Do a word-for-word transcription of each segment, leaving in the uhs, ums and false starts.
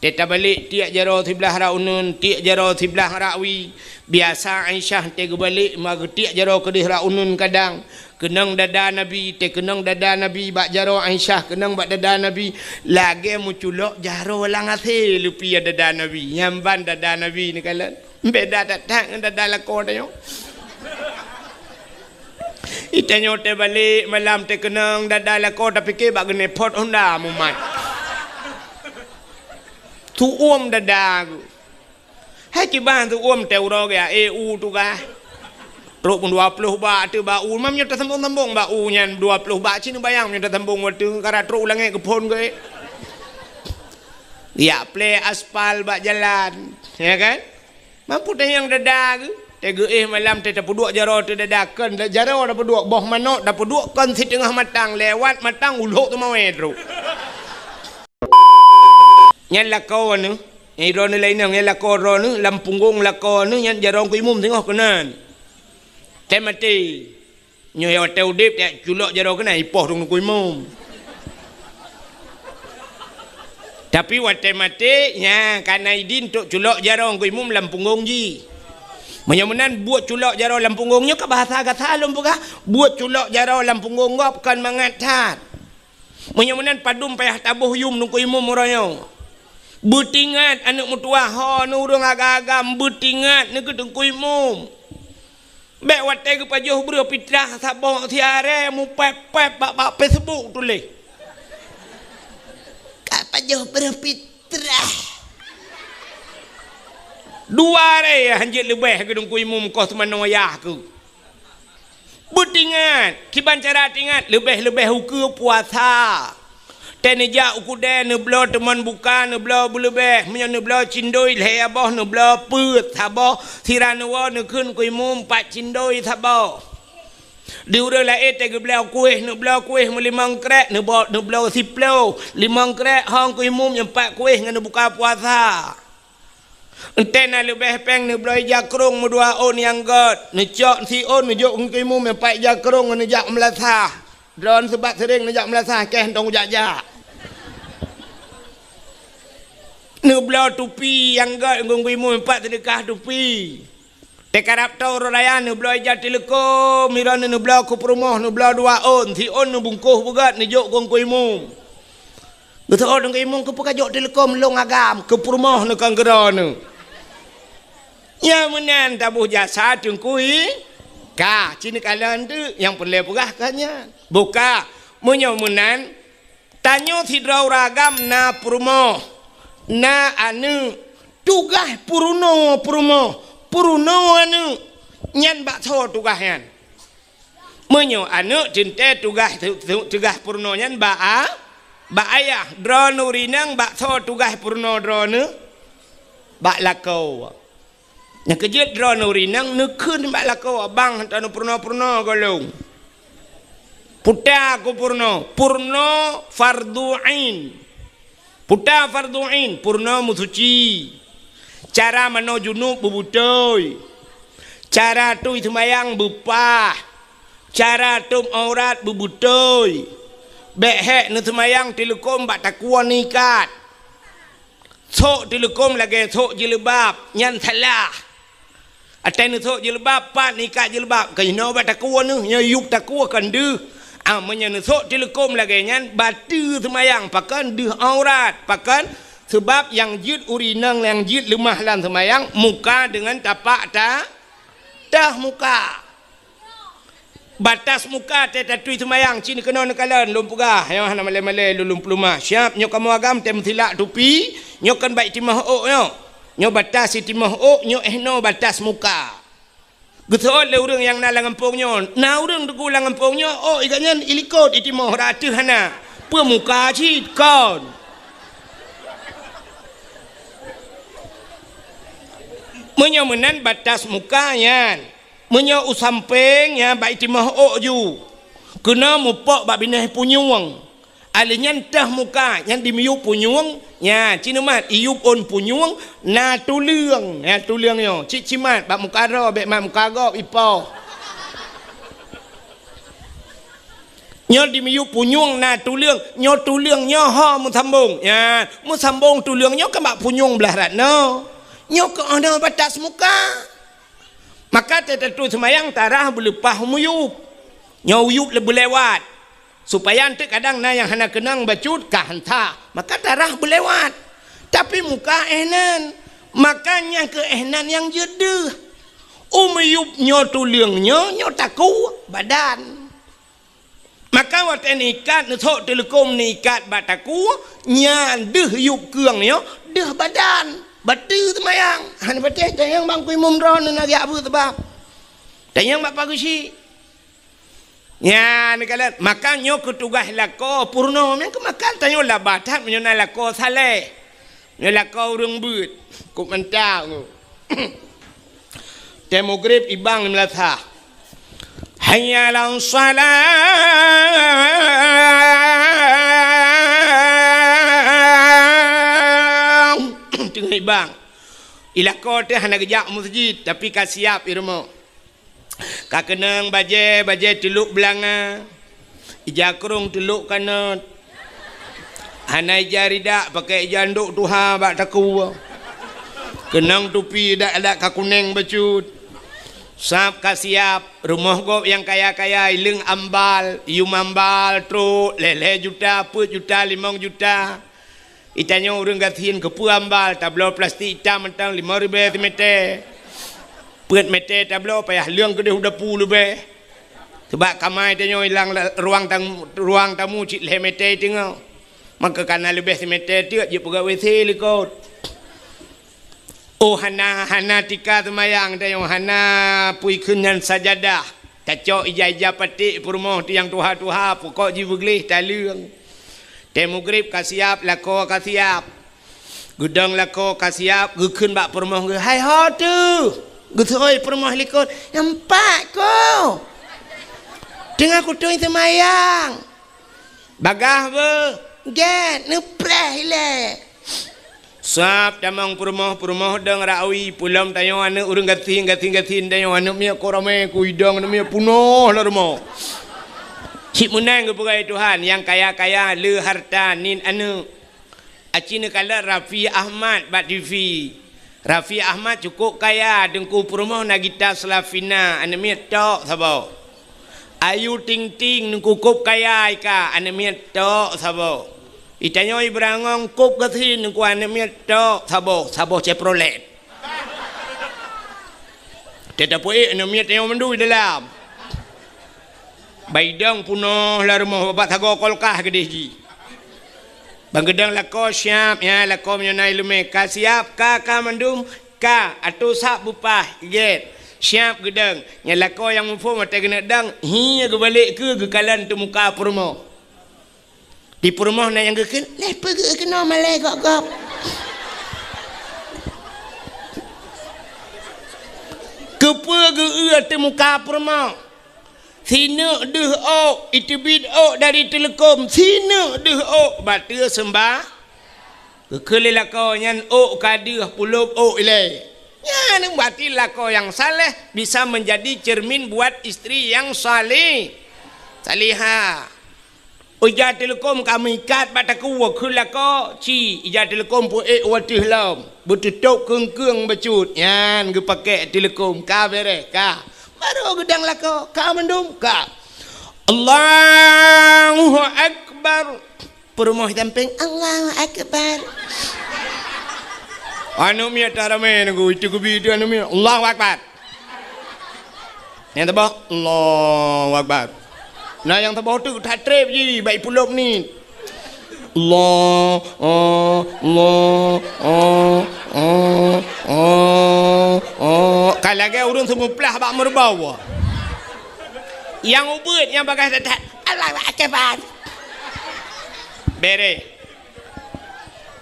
Teuh tabalek tiek jaroe siblah rot uneuen, tiek jaroe siblah rot wie. Biasa Aisyah teuh geubalek ma geutiek jaroe keudeh rot uneuen kadang. Keunong dada Nabi, teuh keunong dada Nabi bak jaroe Aisyah, keunong bak dada Nabi. Lagée meuculok jaroe lam asée leupie dada Nabi. Nyan ban dada Nabi neukalon. Beda that-that ngon dada lakoe tanyoe. Itanyoe teuh balek malam teuh keunong dada lakoe tapike bak geuneuk phot honda mumat. Tuom dada geuh. Hai kiban tuom teuh uroe geuh, eh, u tugaih. Trok pun dua ploh bak teuh bak u, mam nyoe tasambong-sambong bak u nyan dua ploh bak cit neubayang nyoe tasambong watée kara trok u langét geuphon geuh. Yak plé aspal bak jalan, ya kan? Mampu tanyong dada geuh, teuh geuéh malam teuh tapeuduek jaroe teuh dada kon jaroe tapeuduek boh manok tapeuduek kon siteungoh matang lewat matang ulok teumawé trok. Nyan lakoe neuh, nyang droeneuh lainong nyan lakoe droeneuh lam punggong lakoe neuh nyan jaroe Teungku Imum singoh keunan. Teuh maté. Nyoe watée udeb teuh culok jaroe keunan ipoh Teungku Imum. Tapi watée maté nya kana idin trok culok jaroe Teungku Imum lam punggong jih. Meunyoe meunan buet culok jaroe lam punggong nyoe ka bahasa gata lôn peugah, buet culok jaroe lam punggong gob kon mangat that. Meunyoe meunan padum payah taboh yum Teungku Imum uroe nyoe. Beutingat aneuëk meutuwah ho neuh ureuëng agam-agam beutingat neuh keu Teungku Imum. Bék watée geupajoh breuh pitrah saboh siarée mupép-pép bak, bak Facebook tuléh. Ka pajoh breuh pitrah. Dua arée hanjeuet leubeh keu Teungku Imum koh teumanoe yah keu. Beutingat, kiban cara tingat leubeh-leubeh ukeue puasa. Teuh neujak u keudée neubloe teumon buka neubloe beuleubeh, meunyoe neubloe cindoi lhée boh neubloe peuet saboh, sira neuwoe neukheun Teungku Imum pat cindoi saboh. Di ureuëng laén teuh geubloe kuéh neubloe kuéh meulimong krék neubloe, neubloe siploh limong krék hong Teungku Imum nyang pat kuéh ngon neubuka puasa. Enteuk na leubeh péng neubloe ija krong meudua ôn nyang gét, neucok siôn neujok Teungku Imum nyang pat ija krong ngon neujak meulasah. Droen seubab sering neujak meulasah keh hantong jak-jak. Neubloe tupi nyang gét Teungku Imum nyang pat seudeukah tupi. Teukarab toe uroe raya neubloe ija teuleukom, miron neubloe keu peurumoh neubloe dua ôn, siôn neubungkôh beugét neujok Teungku Imum. Geuteuôt Teungku Imum keupeue kajok teuleukom lôn agam keu peurumoh neuh kon keudroe neuh. Nyang meunan taboh jasa Teungku I, ka, ci neukalon teuk nyang peureulée peugah ka nyan. Buka, meunyoe meunan, tanyoe sidroe ureuëng agam na peurumoh, na aneuëk, tugaih peurunoe peurumoh, peurunoe aneuëk, nyan bak soe tugaih nyan? Meunyoe aneuëk teuntée tugaih, tu-, tu-, tugaih peurunoe nyan bak a-, bak ayah, droeneuh ureuëng inong bak soe tugaih peurunoe droeneuh? Bak lakoe. Nyang keujeuet droeneuh ureuëng inong neukheun bak lakoe, "Bang, hantom neupeurunoe-peurunoe gohlom." Peue ta keu peurunoe, peurunoe fardhu ain. Peue ta fardhu ain, peurunoe meusuci. Cara manoe junub beubeutôi. Cara tui seumayang beupah. Cara tôb aurat beubeutôi. Bék hék neuseumayang teuleukom bak takue neuikat. Sôk teuleukom lagée sôk jilbab, nyan salah. Watée neusôk jilbab, pat neuikat jilbab, keunoe bak takue neuh, nyoe yueb takue kon deuh. Ah, meunyoe neusôk teuleukom lagée nyan, bateue seumayang, pakon deuh aurat, pakon? Seubab nyang jeuet ureuëng inong nyang jeuet leumah lam seumayang, muka deungon tapak ta-, teuh muka. Batas muka teuh tatui seumayang, ci neukeunong neukalon lôn peugah, nyoe hana malée-malée lôn, lôn peuleumah. Siab nyoe kamoe agam teuh meusilak tupi, nyoe kon bak itimoh ôk nyoe. Nyoe batas itimoh ôk, nyoe éh noe batas muka. Geuseuôt lé ureuëng nyang na lam gampông nyoe, na ureuëng teungku lam gampông nyoe, ôk i gobnyan ilikot itimoh rot ateueh hana. Peue muka cit kon. Meunyoe meunan batas muka nyan. Meunyoe u sampéng, nyan bak itimoh ôk ju, keunoe mupok bak binéh punyueng. Alèh nyan teuh muka, nyan dimiyueb punyueng, nyan ci neumat iyueb ôn punyueng, na tuleueng, nyan tuleueng nyoe, cit cimat bak muka droe, bék mat muka gob ipoh. Nyoe di miyueb punyueng na tuleueng, nyoe tuleueng nyoe ho meusambong. Nyan, meusambong tuleueng nyoe keu bak punyueng blah rat nyoe. Nyoe keu 'oh noe batas muka. Maka teutetu seumayang tarah beuleupah miyueb. Nyoe uyueb le-, beulewat. Supaya eunteuk kadang na nyang hana keunong bacut ka hanta. Maka tarah beulewat. Tapi muka éh nan. Maka nyang keu éh nan nyang jeuet deuh. U miyueb nyoe tuleueng nyoe, nyoe takue badan. Maka watée neuikat, neusok teuleukom neuikat bak takue, nyan deuh yueb keueng nyoe, deuh badan. Bateue seumayang. Hana patéh tanyong bang kui mum droe neunagiak beuet sabab. Tanyong bak pageusyi. Nyan neukalon, maka nyoe keu tugaih lakoe peurunoe. Nyang keu makan tanyoe laba that meunyoe na lakoe saleh. Nyoe lakoe ureuëng beuet. Kok mantap nyoe. Tée mugrib ibang di meulasah. Hayya 'alas shalah. Teungoh ibang. Ilakoe teuh hana geujak meuseujid, tapi ka siab i rumoh. Ka keunong bajée, bajée teulok beulanga, ija krong teulok kanot, hana ija ridak, pakai ija ndok tuha bak takue. Keunong tupi dak-dak ka kuneng bacut. Sab ka siab, rumoh gob nyang kaya-kaya, ileueng ambal, yum ambal, trok, lhée-lhée juta, peuet juta, limong juta. Itanyoe ureuëng gasien keupeue ambal, tabloe plastik itam mantong lima ribée simeté. Peuet meté tabloe payah leueng keudeh u dapu leubeh. Sabab kama itanyoe ilang la-, ruang tamu, ruang tamu cit lhée meté teungoh. Maka kana leubeh simeté teuk jipeugah WC likot. Oh, hana, hana tika seumayang tanyoe, hana pui kheun nyan sajadah. Tacok ija-ija paték peurumoh tu nyang tuha-tuha, pukok jibeugleh taleueng. Tée mugrib ka siab, lakoe ka siab. Geudong lakoe ka siab, geukheun bak peurumoh geuh, "Hai ho teuh!" Geuseuôi peurumoh likot, "Nampak ko! Teungoh kutui seumayang!" Bagaih beuh, gét, neupreh ilée. Sab tamong peurumoh, peurumoh dong rawi, peulom tanyoe aneuëk ureuëng gasien, gasien-gasien tanyoe aneuëk miet ko ramé, kuidong aneuëk miet punoh lam rumoh. Cit meunan geupeugah Tuhan, nyang kaya-kaya le harta nit aneuëk. Aci neukalon Raffi Ahmad bak TV. Raffi Ahmad cukup kaya, teungku peurumoh na gita Slavina, aneuëk miet tok saboh. Ayu Ting Ting, teungku kop kaya ika, aneuëk miet tok saboh. Itanyoe Ibrangong kop gasien, teungku aneuëk miet tok saboh, saboh Chevrolet. Teuh tapeuék aneuëk miet tanyoe mandum dalam. Baidong punoh lam rumoh, babah sagoe kolkah keudeh jih. Bang geudong lakoe siab, ya, lakoe meunyoe na iéleumé ka siab, ka, ka mandum, ka, atô sab beupah, gét. Siab geudong, nyan lakoe nyang muphom watée keuneuk dong, hi geubalek keu geukalon teumuka peurumoh. Di peurumoh na nyang geukheun, "Lé peugeuh keunoe malée gob-gob." Keupeue geu-eu ateueh muka peurumoh? Sineuk deuh ôk, iteubiet ôk dari teuleukom, sineuk deuh ôk, bateue seumba. Geukheun lé lakoe nyan ôk ka deuh, pulop ôk ilée. Nyan berarti lakoe nyang saleh bisa menjadi cermin buat istri yang saleh, salihah. Ija teuleukom ka meuikat bak takue, kheun lakoe, ci, ija teuleukom peuék u ateueh lom, beuteutôb keung-keung bacut, nyan geupakée teuleukom, ka béréh, ka. Barô geudong lakoe, ka mandum, ka. Allahu Akbar. Peurumoh sampéng, Allahu Akbar. Aneuëk miet taramé nunggu, itu geubi itu aneuëk miet, Allahu Akbar. Nyang saboh, Allahu Akbar. Na nyang saboh tu that treb jih, bak ipulop ni. Allah, oh, Allah, oh, oh, oh, oh. Ka lagée ureuëng seumuplah bak meureubau. Nyang ubeuet, nyang bagaih that-that, Allahu Akbar. Béréh.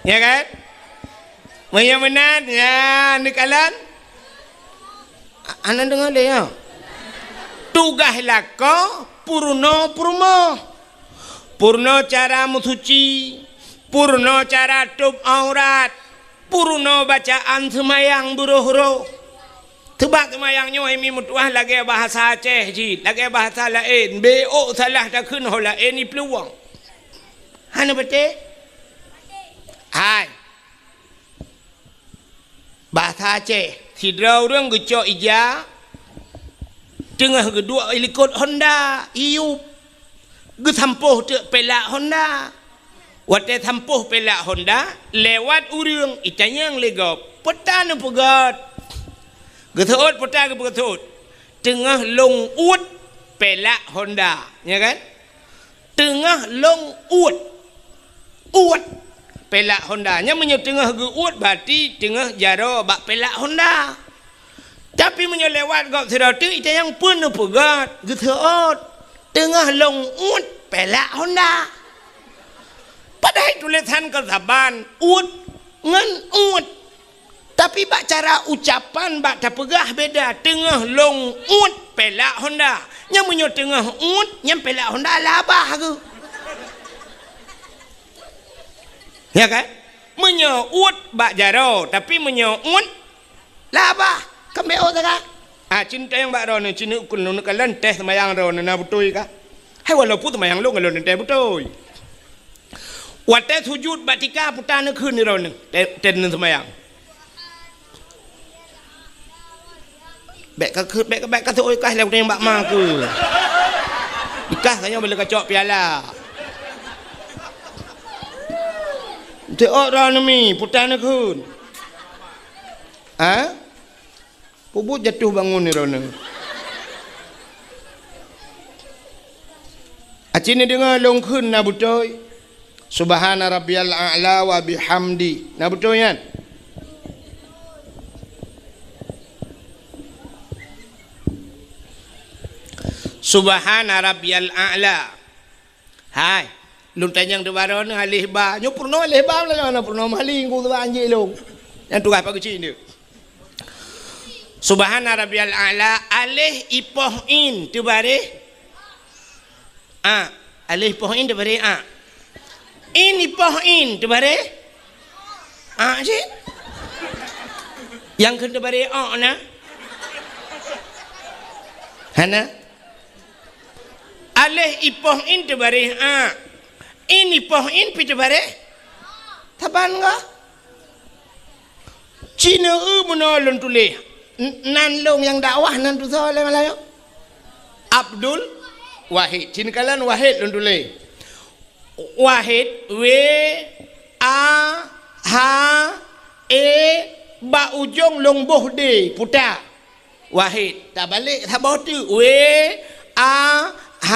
Ya kan? Meunyoe meunan, ya, neukalon. Hana deungoe lé, ya. Tugaih lakoe peurunoe peurumoh. Peurunoe cara meusuci, peurunoe cara tôb aurat, peurunoe bacaan seumayang beuroh-roh. Teubak seumayang nyoe, hai mi meutuah, lagée bahasa Aceh cit, lagée bahasa laén. Bék salah takheun ho laén iplueng. Hana patéh? Hai. Bahasa Aceh, sidroe ureuëng geucok ija, teungoh geuduek ilikot honda, iyup. Geusampôh teuk pelak honda. Watée sampôh pelak honda, lewat ureuëng, itanyong lé gob, "Peue ta neupeugét?" Geuseuôt peue ta geupeugét? "Teungoh lôn uet pelak honda." Nya kan? Teungoh lôn uet. Uet pelak honda. Nyan meunyoe teungoh geu-uet, berarti teungoh jaroe bak pelak honda. Tapi meunyoe lewat gob sidroe teuk, itanyong, "Peue neupeugét?" Geuseuôt, "Teungoh lôn uet pelak honda." Padahai tulésan kon saban, uet ngon uet. Tapi bak cara ucapan, bak tapeugah beda, "Teungoh lôn uet pelak honda." Nyan meunyoe teungoh uet, nyan pelak honda labah geuh. Ya kan? Meunyoe uet bak jaroe, tapi meunyoe uet labah, kan bék uet sagai. Ah, cit tanyong bak droeneuh, cit neukheun, neukalon teuh seumayang droeneuh na beutôi kah? Hai, walaupun seumayang lôn, lôn teuh beutôi. Watée sujut bak tika, peue ta neukheun droeneuh, teuh, teuh seumayang. Bék ka, bék ka, bék ka teuôt kah lé ureuëng bak ma keuh. Ikah tanyoe bila kacok piala. Teuôt droeneuh mi, peue ta neukheun. Ha? Peubuet jatuh bangun droeneuh. Aci neudeungoe lôn kheun na beutôi. Subhana rabbiyal a'la wa bihamdi. Na beutôi nyan? Subhana rabbiyal a'la. Hai, lôn tanyong teubarô nyoe aleh ba. Nyoe peurunoe aleh ba, lôn peurunoe mali, ngon teuba anjing lôn. Nyang tugaih pageucin dia. Subhana rabbiyal a'la, aleh ipoh in teubareh. A, aleh ipoh in teubareh a. In ipoh in teubareh a cit. Nyang kheun teubareh o na? Hana? Aleh ipoh in teubareh a. In ipoh in pi teubareh. Saban ga? Cina eu meunoe lôn tuléh. N-, nan lôn nyang dakwah nan tusoe lé Malayu. Abdul Wahid. Cina kalon Wahid lôn tuléh. Wahid, W, A, H, E, bak ujong lôn boh D, puta. Wahid. Tabalek saboh teuk. W, A, H,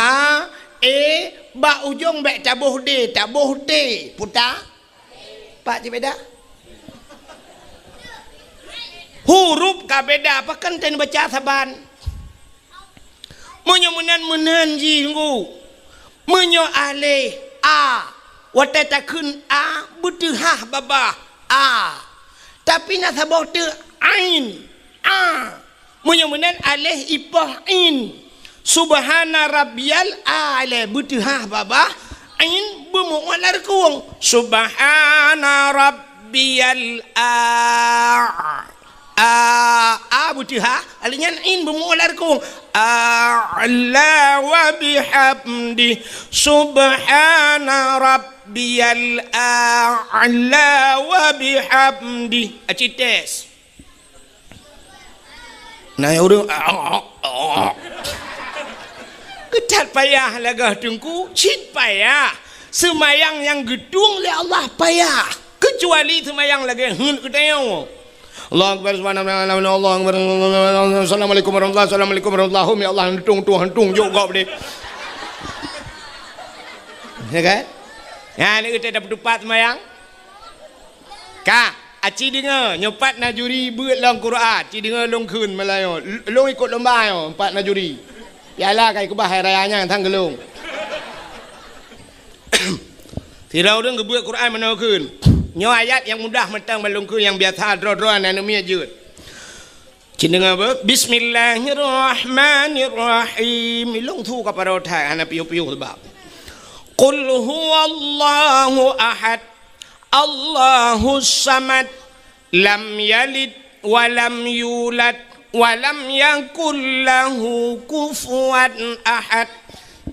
E, bak ujong bék taboh D, taboh T, puta. Pat cit beda? Huruf ka beda, pakon teubaca saban. Meunyoe meunan, meunan jih ngu. Meunyoe aleh a, watée takheun a, beuteuhah babah a. Tapi na saboh teuk ain, a. Meunyoe meunan aleh ipoh in. Subhana rabbiyal a'la, beuteuhah babah, in beumu'uet lam reukung. Subhana rabbiyal a-, a, a beuteuhah, aleh nyan in beumu'uet lam reukung. A'la wa bihamdi. Subhana rabbiyal a'la wa bihamdi. Aci tes. Na ureuëng, keutat payah lagée teungku, cit payah. Seumayang nyang geutueng lé Allah payah, keucuali seumayang lagée heuet geutanyoe. Allahu Akbar, subhanallah, Allahu Akbar, assalamualaikum warahmatullahi, assalamualaikum warahmatullahi, ya Allah, hantung tueng, hantung jok gob deh. Ya kan? Ya, ni kita dapat tupat seumayang. Ka, aci deungoe, nyoe pat na juri beuet lom Quran, ci deungoe lôn kheun Malayu. L-, lôn ikot lomba nyoe, pat na juri. Piala ka ikeubah hai raya nyan, sang geulong. Sidroe ureuëng geubeuet Quran meunoe kheun. Nyoe ayat nyang mudah mantong ban lôn kheun, nyang biasa droe-droe aneuk miet jeuet. Ci deungoe beuh, Bismillahirrahmanirrahim. Ilong su ka paro that, hana piôh-piôh sebab. Qul huwallahu ahad, Allahus samad, lam yalid wa lam yulad, Wa lam yakul lahu kufuwan ahad.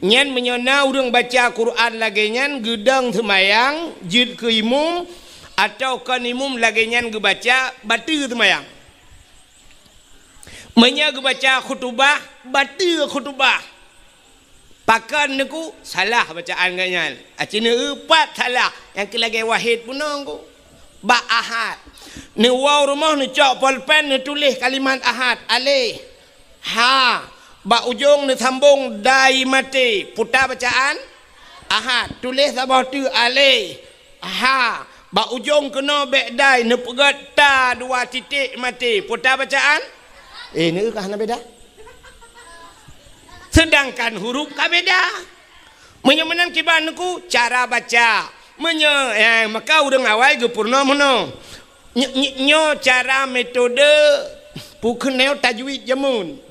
Nyan meunyoe na ureuëng baca Quran lagée nyan geudong seumayang jeuet keu imum, atawa kon imum lagée nyan geubaca, bateue seumayang. Meunyoe geubaca khutubah, bateue khutubah. Pakon neuku salah bacaan geuh nyan. Aci neueupat salah, nyang keu lagée wahid bunoe ku. Bak ahad. Neuwoe rumoh neucok polpen neutuléh kalimat ahad, aleh. Ha. Bak ujong neusambong dai maté, puta bacaan ahad. Tuléh saboh teuk aleh. Ha, bak ujong keunoe bék dai neupeugét ta dua titik maté. Peue ta bacaan? Eh, neueu ka hana beda. Seudangkan huruf ka beda. Meunyoe meunan kiban neuku cara baca. Meunyoe, eh, maka ureuëng awai geupeurunoe meunoe. Ny-, ny-, nyoe cara metode pukeuneue tajwid jameun.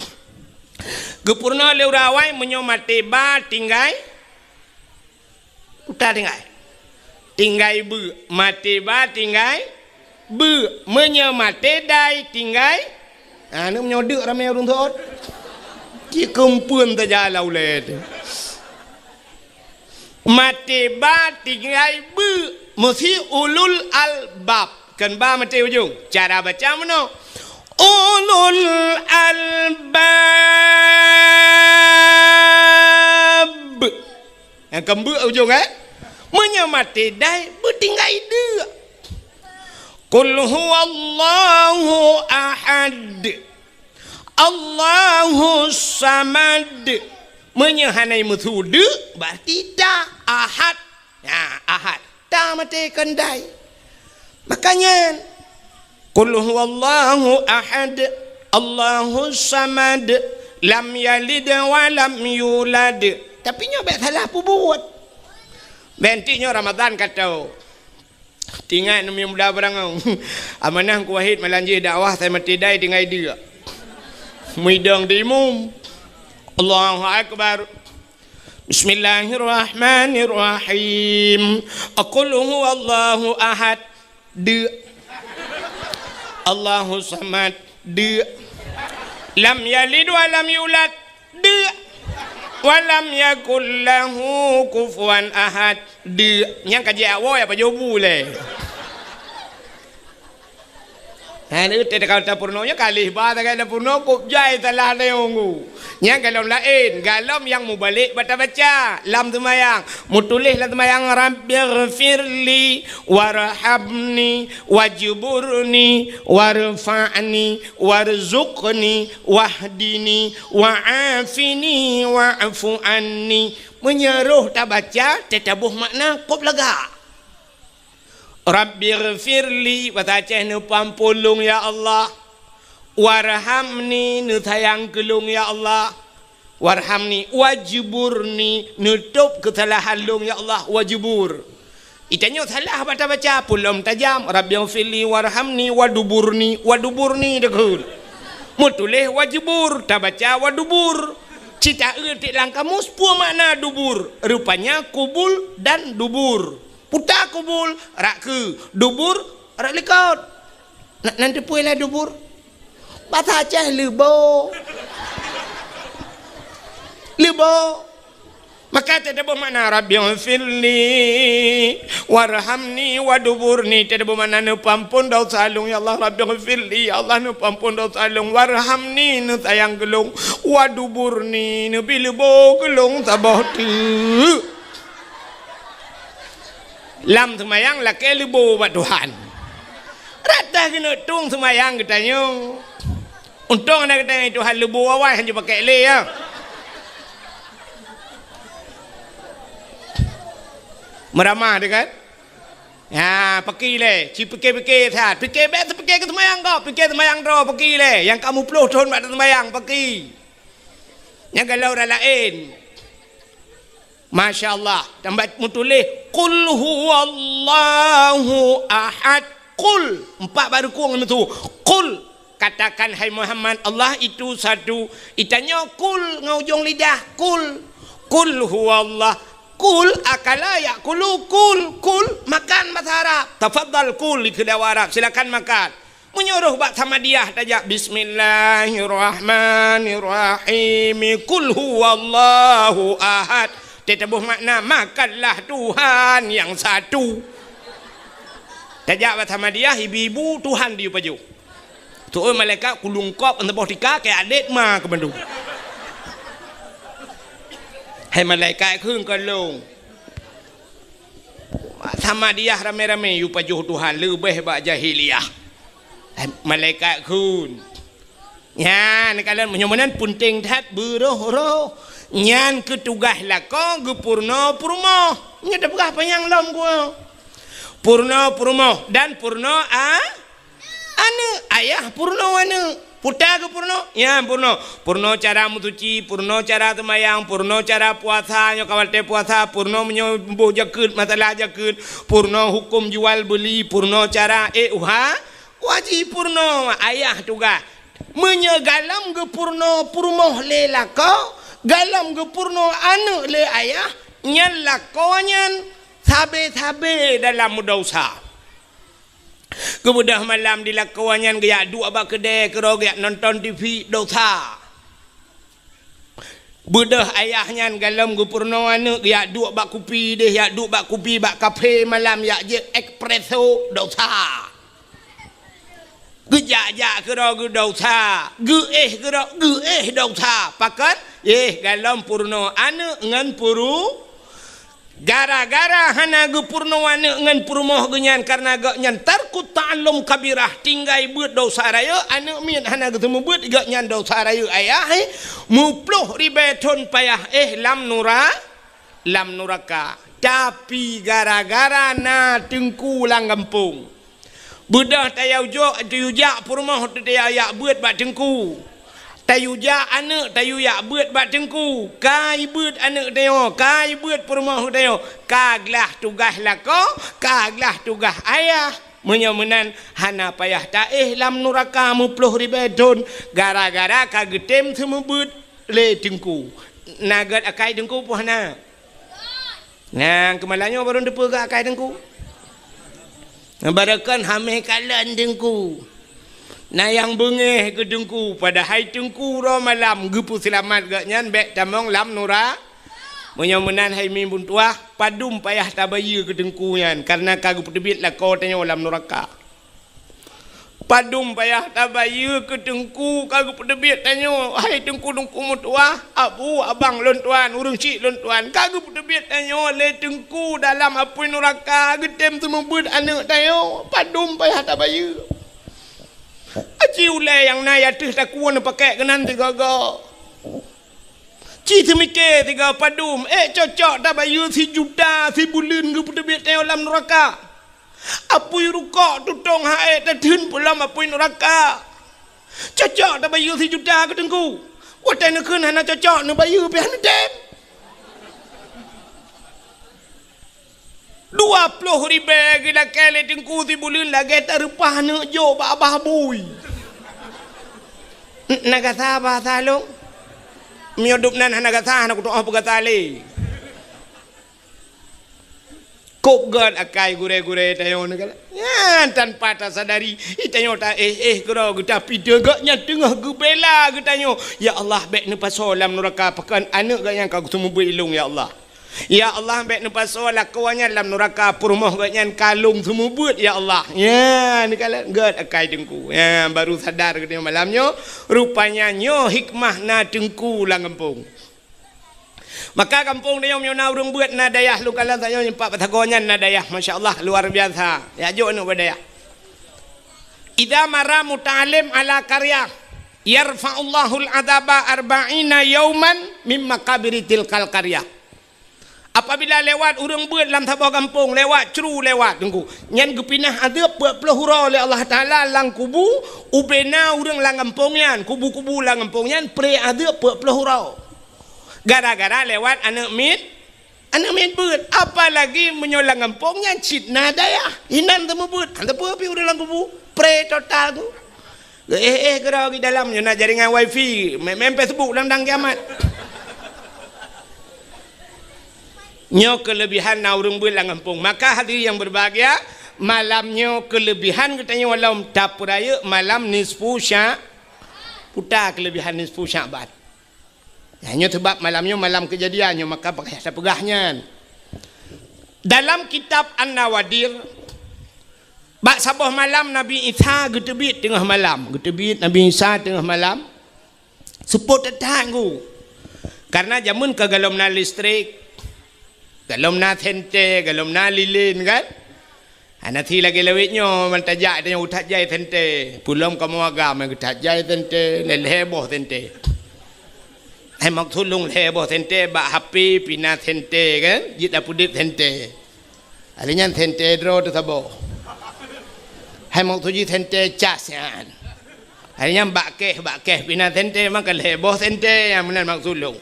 Geupeurunoe lé ureuëng awai meunyoe maté ba tinggai Uta tinggai. Tinggai beu. Maté ba tinggai beu. Meunyoe maté dai tinggai. Ha, ni meunyoe deuk ramé ureuëng thot. Cit keumpeuen saja lam ulée teuh. Maté ba tinggai beu. Meusi ulul albab. Kon ba maté ujong. Cara baca meunoe. Ulul albab. Nyang keumbeuek ujong, eh? Meunyoe maté dai, beutinggai deuk. Qul huwallahu ahad. Allahus samad. Meunyoe hana meusu deuk, berarti ta ahad. Nah, ahad. Ta maté kon dai. Makanya, Qul huwallahu ahad, Allahus samad, lam yalid wa lam yulad. Tapi nyoe bék salah peubuet. Bék nyoe Ramadan ka tho. Tingat neumi muda beurangau. Amanah Teungku Wahid malam jih dakwah, sai maté dai tinggai deuk. Meudong di imum. Allahu Akbar. Bismillahirrahmanirrahim. Qul huwallahu ahad. Deuk. Allahu samad. Deuk. Lam yalid wa lam yulad. Deuk. Wa lam yakul lahu kufuwan ahad. Deuk. Nyang ka jiak woe apa jobu lé. Hai, ni teuka tapeurunoe nyoe kalih ba tagai tapeurunoe kok jai salah neunggu. Nyang galom laén, galom nyang mubalek bata baca lam seumayang. Mutuléh lam seumayang, "Rabbighfirli warhamni wajburni warfa'ni warzuqni wahdini wa'afini wa'fu anni." Meunyoe roh tabaca, teutabôh makna kop lagak. Rabbighfirli, basa Aceh, neupeuampôn lôn, ya Allah. Warhamni, neusayang keu lôn, ya Allah. Warhamni, wajburni, neutôb keusalahan lôn, ya Allah, wajbur. Itanyoe salah bata baca, peue lom tajam, Rabbighfirli, warhamni, waduburni, waduburni teukeun. Meutuléh wajbur, tabaca wadubur. Cit taeu tiek lam kamus, peue makna dubur? Rupanya kubul dan dubur. Peue ta kubul, rak keue, dubur, rak likot. Na, nan teupeue lah dubur? Basa Aceh leubo. Leubo. Maka teutabôh makna, "Rabbighfirli warhamni waduburni." Teutabôh makna, "Neupeuampôn desya lôn, ya Allah." "Rabbighfirli," ya Allah, "neupeuampôn desya lôn. Warhamni," neusayang keu lôn. "Waduburni," neubi leubo keu lôn saboh teuk. Lam seumayang lakée leubo bak Tuhan. Rata keuneuk tueng seumayang geutanyoe. Untông hana geutanyoe Tuhan leubo awai hana jipakék lé, ya. Meuramah teuh kan? Ya, paki lé, ci pike-pike that. Pike bék teupike keu seumayang gob, pike seumayang droe paki lé. Nyang ka muplôh thon bak teuseumayang paki. Nyang galom ureuëng laén. Masya Allah, tambah meutuléh, "Qul huwallahu ahad." Qul, empat baru kong meutu. "Qul," katakan, "Hai Muhammad, Allah itu satu." Itanyoe kul ngon ujong lidah, kul. "Qul huwallah." Kul, akala ya'kulu, kul, kul, makan bahasa Arab. Tafadhal kul, di keudawah Arab, silakan makan. Meunyoe roh bak Samadiyah tajak, "Bismillahirrahmanirrahim. Qul huwallahu ahad." Teutabôh makna, "Makanlah Tuhan yang satu." Tajak bak Samadiyah, ibu-ibu, Tuhan diyue pajoh. Tu'oh malaikat kulungkop, saboh tika, keu adét ma keu mandum. Hai malaikat kheun ka lôn. Samadiyah ramé-ramé yue pajoh Tuhan leubeh bak jahiliyah. Malaikat kheun. Nyan kalon meunyoe meunan peunteng that beuroh-roh. Nyan keu tugaih lakoe geupeurunoe peurumoh. Nyoe tapeugah panyang lom geuh. Peurunoe peurumoh dan peurunoe a- Aneuk, ayah peurunoe aneuk. Peue ta geupeurunoe? Nyan peurunoe. Peurunoe cara meusuci, peurunoe cara seumayang, peurunoe cara puasa, nyoe ka watée puasa, peurunoe meunyoe boh jakeuet, masalah jakeuet, peurunoe huköm jual beuli, peurunoe cara, eh, uha, wajéb peurunoe ayah tugaih. Meunyoe galom geupeurunoe peurumoh lé lakoe, galom geupeurunoe aneuk lé ayah, nyan lakoe nyan sabe-sabe dalam meudesya. Geubeudôh malam di lakoe nyan geujak duek bak keudè keudroe geujak nonton T V, desya. Beudôh ayah nyan galom geupeurunoe aneuk geujak duek bak kupi deh, jak duek bak kupi bak kafe malam, jak jép espresso, desya. Geujak-jak keudroe geudesya, geuéh keudroe geuéh desya. Pakon? Éh, galom peurunoe aneuk ngon peuru- Gara-gara hana geupeurunoe aneuk ngon peurumoh geuh nyan, kareuna gobnyan tarkut ta'allum kabirah, tinggai beuet desya rayeuk, aneuk miet hana geuteumeubeuet, gobnyan desya rayeuk ayah, eh, meuploh ribée thon payah, eh, lam nura-, lam nuraka. Tapi gara-gara na teungku lam gampông. Beudôh tayue jok, tayue jak peurumoh teuh tayue jak beuet bak teungku. Tayue jak aneuk tayue jak beuet bak teungku. Ka jibeuet aneuk tanyoe, ka jibeuet peurumoh tanyoe. Ka glah tugaih lakoe, ka glah tugaih ayah. Meunyoe meunan hana payah taéh lam nuraka meuploh ribée thon gara-gara ka geutem seumeubeuet lé teungku. Na gét akai teungku peue hana? Nyang keumalanyoe barô teupeugah akai teungku. Barokon hamé kalon teungku. Na nyang beungéh keu teungku, padahai teungku uroe malam geupeuseulamat gobnyan bék tamong lam nura-. Meunyoe meunan hai mi bun tuah, padum payah tabayeue keu teungku nyan, kareuna ka geupeuteubiet lakoe tanyoe lam nuraka. Padum payah tabayeue keu teungku ka geupeuteubiet tanyoe, hai teungku-teungku meutuah, abu, abang lôn tuan, ureuëng chik lôn tuan, ka geupeuteubiet tanyoe lé teungku dalam apui nuraka geutem seumeubeuet aneuk tanyoe. Padum payah tabayeue. Aci ulée nyang na ateueh takue neupakék keunan sigoe-goe. Ci seumiké sigoe padum, ék cocok tabayeue sijuta sibuleuen geupeuteubiet tanyoe lam nuraka. Apui rukok tutong hai tatheun pulam apui nuraka. Cocok tabayeue sijuta keu teungku. Watée neukheun hana cocok neubayeue pih hana tem. Dua ploh ribée geulakée lé teungku sibuleuen lagée tareupah neuk jok bak abah bui. Na gata bahasa lôn? Meunyoe dub nan hana gata, hana kutuoh peugata lé. Kok gét akai gurée-gurée tanyoe neukalon. Nyan tanpa tasadari, tanyoe taéh-éh keudroe geutapideuh gobnyan teungoh geubela geutanyoe. Ya Allah, bék neupasoe lam nuraka pakon aneuk gobnyan ka geuseumeubeuet ilong, ya Allah. Ya Allah, bék neupasoe lakoe nyan lam nuraka peurumoh gobnyan ka lôn seumeubeuet, ya Allah. Nyan neukalon gét akai teungku. Nyan baru sadar geutanyoe malam nyoe, rupanya nyoe hikmah na teungku lam gampông. Maka gampông tanyoe meunyoe na ureuëng beuet na dayah lôn kalon tanyoe nyeumpat bak sagoe nyan na dayah, masya Allah, luar biasa. Ya jok aneuk bak dayah. Idza marra muta'allim ala qaryah, yarfa'ullahul adzaba arba'ina yauman mim maqabiri tilkal qaryah. Apabila lewat ureuëng beuet lam saboh gampông, lewat cru lewat teungku, nyan geupinah adeueb peuet ploh uroe lé Allah Taala lam kubu, ubena ureuëng lam gampông nyan, kubu-kubu lam gampông nyan, pré adeueb peuet ploh uroe. Gara-gara lewat aneuk miet, aneuk miet beuet. Apalagi meunyoe lam gampông nyan cit na dayah, inan teumeubeuet, hana teupeu pih ureuëng lam kubu, pré total tu. Geuéh-éh keudroe di dalam nyoe na jaringan wifi, main-main Facebook lam dang kiamat. Nyoe keulebihan na ureuëng beuet lam gampông. Maka hadirin yang berbahagia, Malam nyoe keuleubihan geutanyoe walom tapeurayeuk malam nisfu Sya-, peue ta keuleubihan nisfu Sya'ban. Nyan nyoe sabab malam nyoe malam keujadian nyoe, maka payah tapeugah nyan. Dalam kitab An-Nawadir, bak saboh malam Nabi Isa geuteubiet teungoh malam. Geuteubiet Nabi Isa teungoh malam. Seupôt that-that ngon. Karena jameun ka gohlom na listrik, gohlom na senter, gohlom na lilin kan. Hana si lagèe lawét nyoe, man tajak tanyoe geuthat jai senter. Peulom kamoe agam geuthat jai senter, lhèe boh senter. Hai maksud lôn lhèe boh senter bak H P pih na senter kan, jeuet tapeudeuet senter. Hari nyan senter droe teuh saboh. Hai maksud jih senter cas nyan. Hari nyan bak kèh, bak kèh pih na senter, maka lhèe boh senter nyang meunan maksud lôn.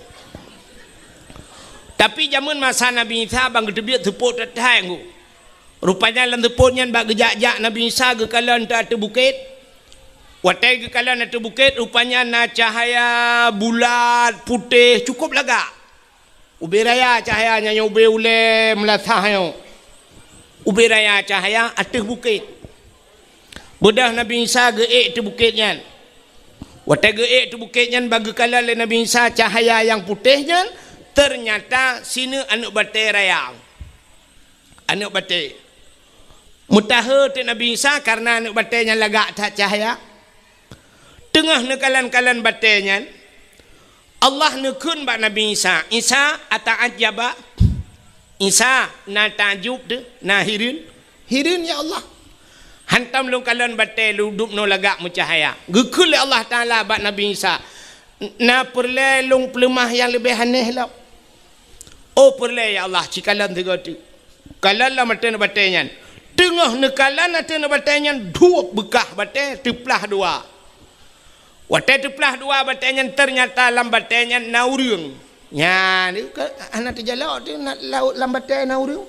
Tapi jameun masa Nabi Isa ban geuteubiet seupôt that-that ngon. Rupanya lam seupôt nyan bak geujak-jak Nabi Isa geukalon ateueh bukét. Watèe geukalon ateueh bukét, rupanya na cahya bulat, putéh, cukup lagak. Ubé raya cahya nyan, ubé ulèe meulasah nyoe. Ubé raya cahya ateueh bukét. Beudôh Nabi Isa geuék ateueh bukét nyan. Watèe geuék ateueh bukét nyan, ban geukalon lé Nabi Isa cahya nyang putéh nyan, teunyata sineuk aneuk batèe raya. Aneuk batèe. Meutahe teuk Nabi Isa kareuna aneuk batèe nyan lagak that cahya. Teungoh neukalon-kalon batèe nyan, Allah neukheun bak Nabi Isa, "Isa, ata'ajjaba?" Isa, na takjub teuh, na hireuen? Hireuen, ya Allah. Hantom lôn kalon batèe lôn dubnoe lagak meucahya. Geukheun lé Allah Taala bak Nabi Isa, "Na peureulèe lôn peuleumah nyang leubeh aneh lom?" "Oh, peureulèe, ya Allah, ci kalon sigoe teuk." Kalon lam ateueh batèe nyan. Teungoh neukalon ateueh batèe nyan, duek beukah batèe teuplah dua. Watèe teuplah dua batèe nyan, teunyata lam batèe nyan na ureueng. Nyan, ka, hana teujalok teuh na, lam, lam batèe na ureueng.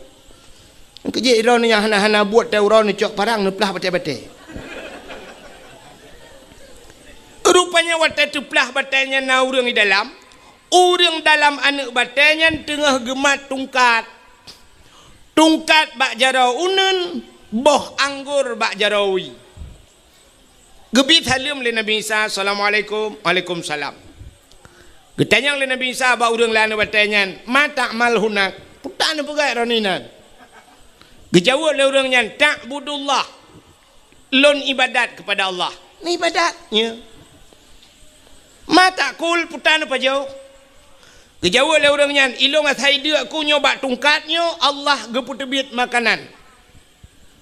Keujeuet droeneuh nyang hana-hana buet teuh uroe neucok parang neuplah batèe-batèe. Rupanya watèe teuplah batèe nyan na ureueng di dalam, ureueng dalam aneuk batèe nyan teungoh geumat tungkat. Tungkat bak jaroe uneuen, boh anggor bak jaroe wie. Geubi saleuem lé Nabi Isa, "Assalamualaikum." "Waalaikumsalam." Geutanyong lé Nabi Isa bak ureueng lam aneuk batèe nyan, "Ma ta'mal hunak?" Peue ta neupeugèt droeneuh inan? Geujaweueb lé ureueng nyan, "Ta'budullah." Lôn ibadat keupada Allah. Neuibadat, ya. Ma ta'kul, peue ta neupajoh? Geujaweueb lé ureueng nyan, ilôn asai deuk ku nyoe bak tungkat nyoe, Allah geupeuteubiet makanan.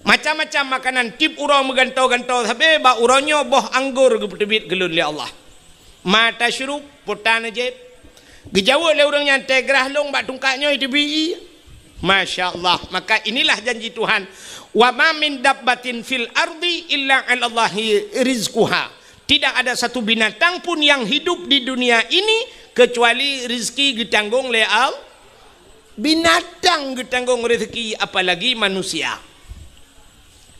Macam-macam makanan, tiep uroe meugantoe-gantoe sabe, bak uroe nyoe boh anggor geupeuteubiet keu lôn lé Allah. Ma tasyrub, peue ta neujieb? Geujaweueb lé ureueng nyan, tée grah lôn bak tungkat nyoe teubiet. Masya Allah. Maka inilah janji Tuhan. "Wa ma min dabbatin fil ardi illa 'alallahi rizquha." Tidak ada satu binatang pun yang hidup di dunia ini kecuali rezeki geutanggong lé Allah. Binatang geutanggong rezeki, apalagi manusia.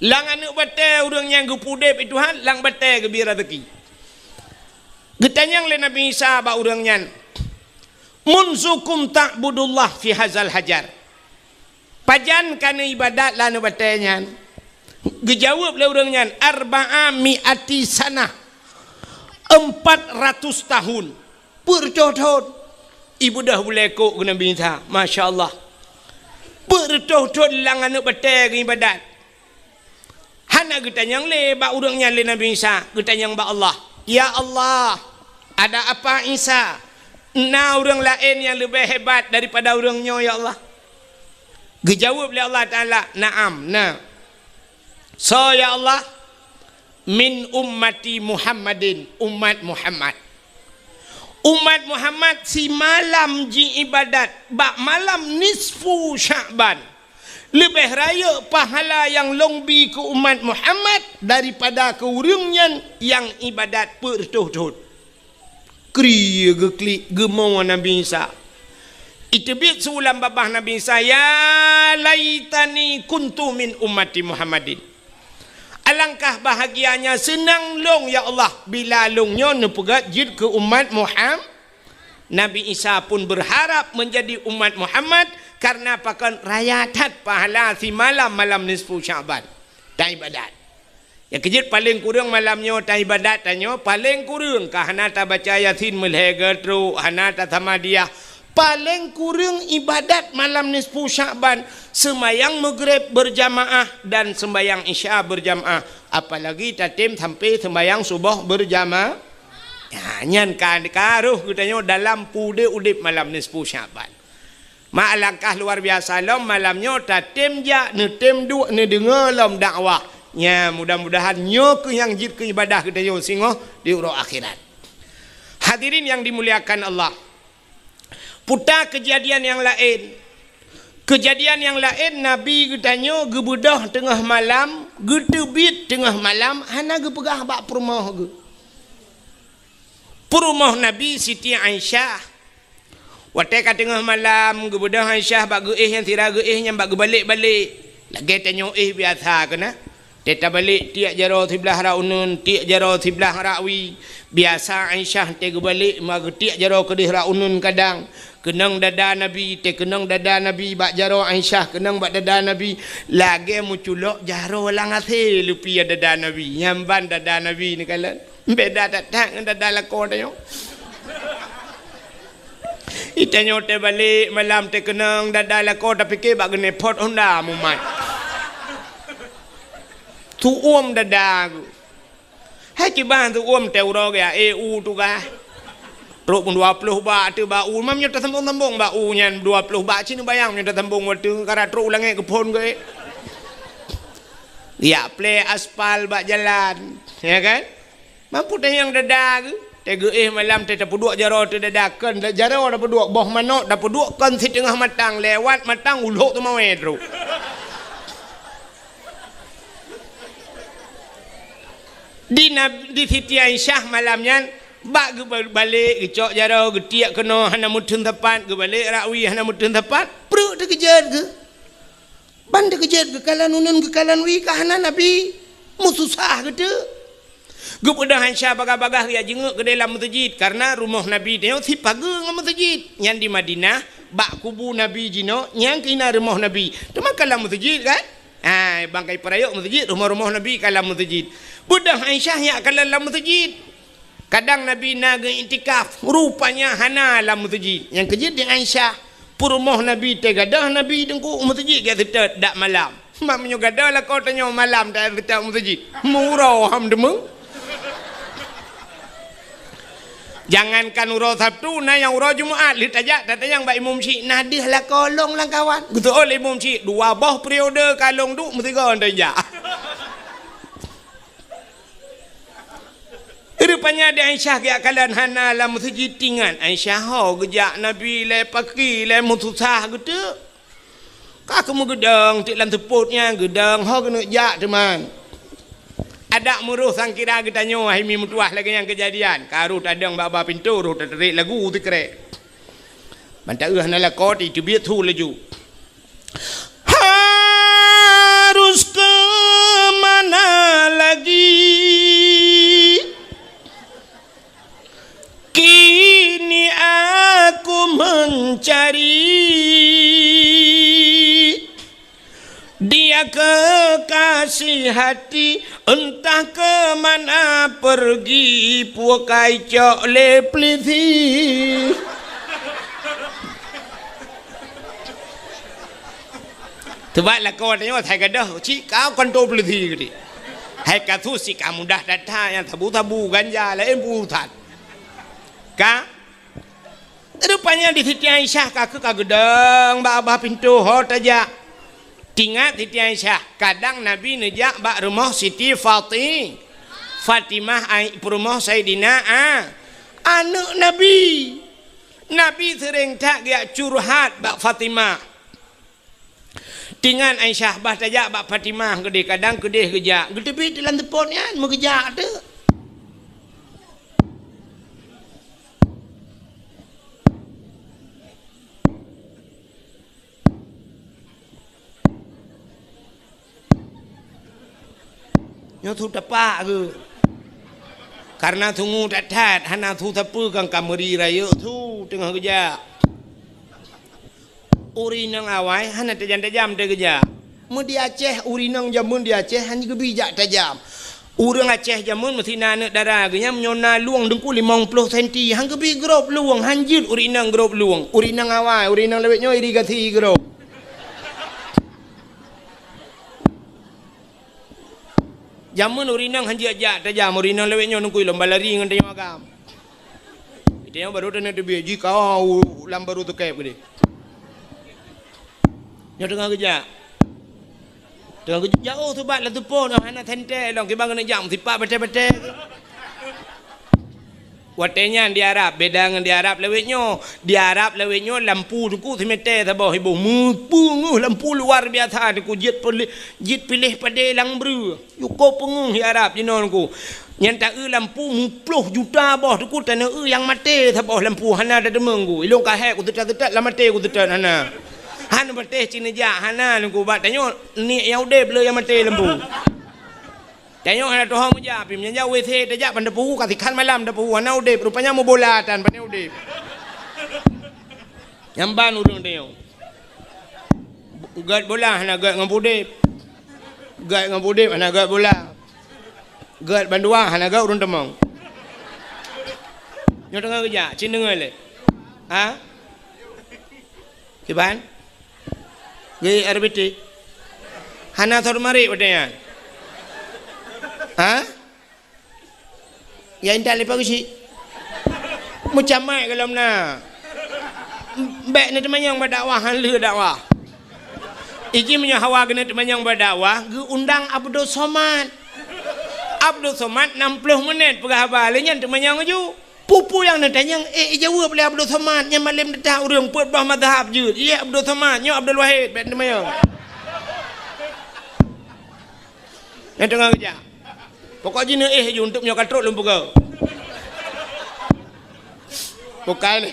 Lam aneuk batée ureueng nyang geupeuudeb Tuhan, lam batée geubri rezeki. Geutanyong lé Nabi Isa bak ureueng nyan, "Munzu kum ta'budullah fi hazal hajar?" Pajan ka neuibadat lam aneuk batée nyan? Geujaweueb lé ureueng nyan, "Arba'a mi'ati sanah." Empat ratus tahun. Peuet reutôh thon. Ibeudôh bulée kok keu Nabi Isa. Masya Allah. Peuet reutôh thon lam aneuk batée geuibadat. Hana geutanyong lé bak ureueng nyan lé Nabi Isa, geutanyong bak Allah. "Ya Allah, ada apa Isa? Na ureueng laén nyang leubeh hebat daripada ureueng nyoe, ya Allah?" Geujaweueb lé Allah Taala, "Na'am, na." "Soe, ya Allah?" "Min ummati Muhammadin," umat Muhammad. Umat Muhammad simalam jiibadat bak malam nisfu Sya'ban. Leubeh rayeuk pahala nyang lôn bi keu umat Muhammad daripada keu ureueng nyan nyang ibadat peuet reutôh thon. Kri geuklik geumo Nabi Isa. Iteubiet su lam babah Nabi Isa, "Ya laitani kuntu min ummati Muhammadin." Alangkah bahagianya seunang lôn, ya Allah, bila lôn nyoe neupeugét jeuet keu umat Muham-, Nabi Isa pun berharap menjadi umat Muhammad, karena pakon raya that pahala simalam malam nisfu Sya'ban. taibadat. Nyang keujeuet paleng kureueng malam nyoe taibadat tanyoe, paleng kureueng ka hana tabaca Yasin meulhèe geutrok, hana tasamadiyah. Paleng kureueng ibadat malam nisfu Sya'ban, seumayang Maghrib beurjamaah dan seumayang Isya beurjamaah, apalagi tatem sampai seumayang suboh beurjamaah. Nah, nyan ka, ka roh geutanyoe dalam peudeh udeb malam nisfu Sya'ban. Mak alangkah luar biasa lom malam nyoe tatem jak, neutem duek, neudeungoe lom dakwah. Nya, mudah-mudahan nyoe keuh nyang jeuet keu ibadah geutanyoe singoh di uroe akhirat. Hadirin yang dimuliakan Allah, puta keujadian nyang laén. Keujadian nyang laén, Nabi geutanyoe geubeudôh teungoh malam, geuteubiet teungoh malam, hana geupeugah bak peurumoh geuh. Peurumoh Nabi Siti Aisyah. Watèe ka teungoh malam, geubeudôh Aisyah bak geuéh nyang sira geuéh nyan bak geubalek-balek. Lagèe tanyoe éh biasa keunan. Teuh tabalek tiek jaroe siblah rak uneuen, tiek jaroe siblah rak wie. Biasa Aisyah teuh geubalek ma geutiek jaroe keudeh rak uneuen kadang. Keunong dada Nabi, teuh keunong dada Nabi bak jaroe Aisyah, keunong bak dada Nabi. Lagèe meuculok jaroe lam asèe leupie dada Nabi. Nyan ban dada Nabi neukalon. Beda that-that ngon dada lakoe tanyoe. Itanyoe teuh balek malam teuh keunong dada lakoe tapike bak geuneuk phot honda mumat. Tuom dada geuh. Hai kiban tuom teuh uroe geuh, eh, u tugaih. Trok pun dua ploh bak teuh bak u, mam nyoe tasambong-sambong bak u nyan dua ploh bak, ci neubayang nyoe tasambong watèe ka trok u langèt geuphon geuh. Yak plè aspal bak jalan, ya kan? Mampu tanyong dada geuh. Teuh geuéh malam teuh tapeuduek jaroe teuh dada, kon jaroe tapeuduek, boh manok tapeuduek kon siteungoh matang, lewat matang ulok teumawé trok. Di Nab-, di Siti Aisyah malam nyan, bak geubalek geucok jaroe, geutiek keunoe hana meuteun sapat, geubalek rak wie hana meuteun sapat, pruet teukeujot geuh. Ban teukeujot geukalon uneuen geukalon wie ka hana Nabi, meususah geuteuk. Geubeudôh Aisyah bagah-bagah geujak jingeuk keudeh lam meuseujid, kareuna rumoh Nabi nyoe sipageue ngon meuseujid. Nyan di Madinah, bak kubu Nabi jinoe, nyan keuh na rumoh Nabi. Teuma ka lam meuseujid kan? Hai, bangkai peurayok meuseujid, rumoh-rumoh Nabi ka lam meuseujid. Beudôh Aisyah nyak kalon lam meuseujid. Kadang Nabi na geu-iktikaf, rupanya hana lam meuseujid. Nyang keujeuet di Aisyah, peurumoh Nabi teuh gadôh Nabi teungku u meuseujid geuseutôt dak malam. Mak meunyoe gadôh lakoe tanyoe malam teuh seutôt u meuseujid. Meuuroe ham deungoe. Jangankan uroe Sabtu, na nyang uroe Jumat lheueh tajak tatanyong bak imum syiek, na deuh lakoe lôn lam kawan. Geuseuôt lé imum syiek, dua boh periode ka lôn duek meusigoe tajak. Rupanya di Aisyah geujak kalon hana lam meuseujid, tingat Aisyah ho geujak Nabi lé paki lé meususah geuteuk. Ka keumeung geudong teuk lam seupôt nyan, geudong ho keuneuk jak teuma. Adak meuroh sangkira geutanyoe hai mi meutuwah lagèe nyang keujadian, ka roh tadong bak ba pintoe roh tatarek lagu sikrek. Ban taeu hana lakoe teubiet su laju. Harus kemana lagi? Kini aku mencari dia kekasih hati, entah ke mana pergi, pukai cok lé pelisi. Teubat lakoe tanyoe asai gadôh, cit ka kantô peulisi geuti. Hai kasus cit ka mudah that-that nyang sabu-sabu ganja laén urusan. Ka? Rupanya di Siti Aisyah ka keu ka geudong bak babah pintoe ho tajak. Tingat Siti Aisyah, kadang Nabi neujak bak rumoh Siti Fati-, Fatimah ai-, peurumoh Saidina A-, aneuk Nabi. Nabi seuréng that geujak curhat bak Fatimah. Tingat Aisyah bah tajak bak Fatimah keudeh, kadang keudeh geujak. Geuteubiet lam seupôt nyan, meugeujak teuk. Nyoe su tapak geuh. Kareuna sungue that-that, hana su sapeue kan ka meuri rayeuk su teungoh geujak. Ureueng inong awai hana tajam-tajam teuh geujak. Meu di Aceh, ureueng inong jameun di Aceh hana geubi jak tajam. Ureueng Aceh jameun meusti na aneuk dara geuh nyan, meunyoe na lueng teungku limong ploh senti, hana geubi grob lueng, hana jeuet ureueng inong grob lueng. Ureueng inong awai, ureueng inong lawét nyoe irigasi grob. Jameun ureueng inong hana jeuet jak tajam, ureueng inong lawét nyoe teungku lom balari ngon tanyoe agam. Tanyoe barô taneuk teubiet, jih ka u lam barô teukeb keudeh. Nyoe teungoh geujak. Teungoh geujak, oh, subat lam teupon, oh, hana sentée lom, kiban keuneuk jak meusipat batée-batée. Watée nyan di Arab, beda ngon di Arab lawét nyoe. Di Arab lawét nyoe lampu teungku simete saboh iboh, meupeungeuh lampu luar biasa teungku, jeuet piléh, jeuet piléh padé lam breueh. Cukôp peungeuh di Arab jinoe teungku. Nyan ta-eu lampu muploh juta boh teungku, taneuk eu nyang maté saboh lampu, hana tateumé teungku. Ilôn ka hék kuseutôt-seutôt, lam maté kuseutôt hana. Hana patéh cit neujak hana teungku, bak tanyoe niet nyang udeb le nyang maté lampu. Tanyoe hana tuho meujak, pih meunyoe jak W C tajak ban tapeue, ka sikhan malam tapeue, hana udeb, rupanya meubola tan, pane udeb. Nyan ban ureueng tanyoe. Gét bola hana gét ngon udeb. Gét ngon udeb hana gét bola. Gét bandua hana gét ureueng teumong. Nyoe teungoh geujak, cit deungoe lé. Ha? Kiban? Gét R B T. Hana sot marit watée nyan. Ha? Ya intat leupah geuchik. Meucamai golom na. Bék neuteumanyong bak dakwah, han lheueh dakwah. Iji meunyoe hawa keuneuk teumanyong bak dakwah, geuundang Abdul Somad. Abdul Somad nam ploh menit peugah haba, lé nyan teumanyong laju. Peue-peue nyang neutanyong, eh, ijaweueb lé Abdul Somad, nyan malém teutab ureueng peuet boh mazhab jeuet. Ié Abdul Somad, nyoe Abdul Wahid, bék teumanyong. Nyang teungoh geujak. Pokok jih neuéh ju, untuk nyoe ka trok lôn peugah. Bukai lé.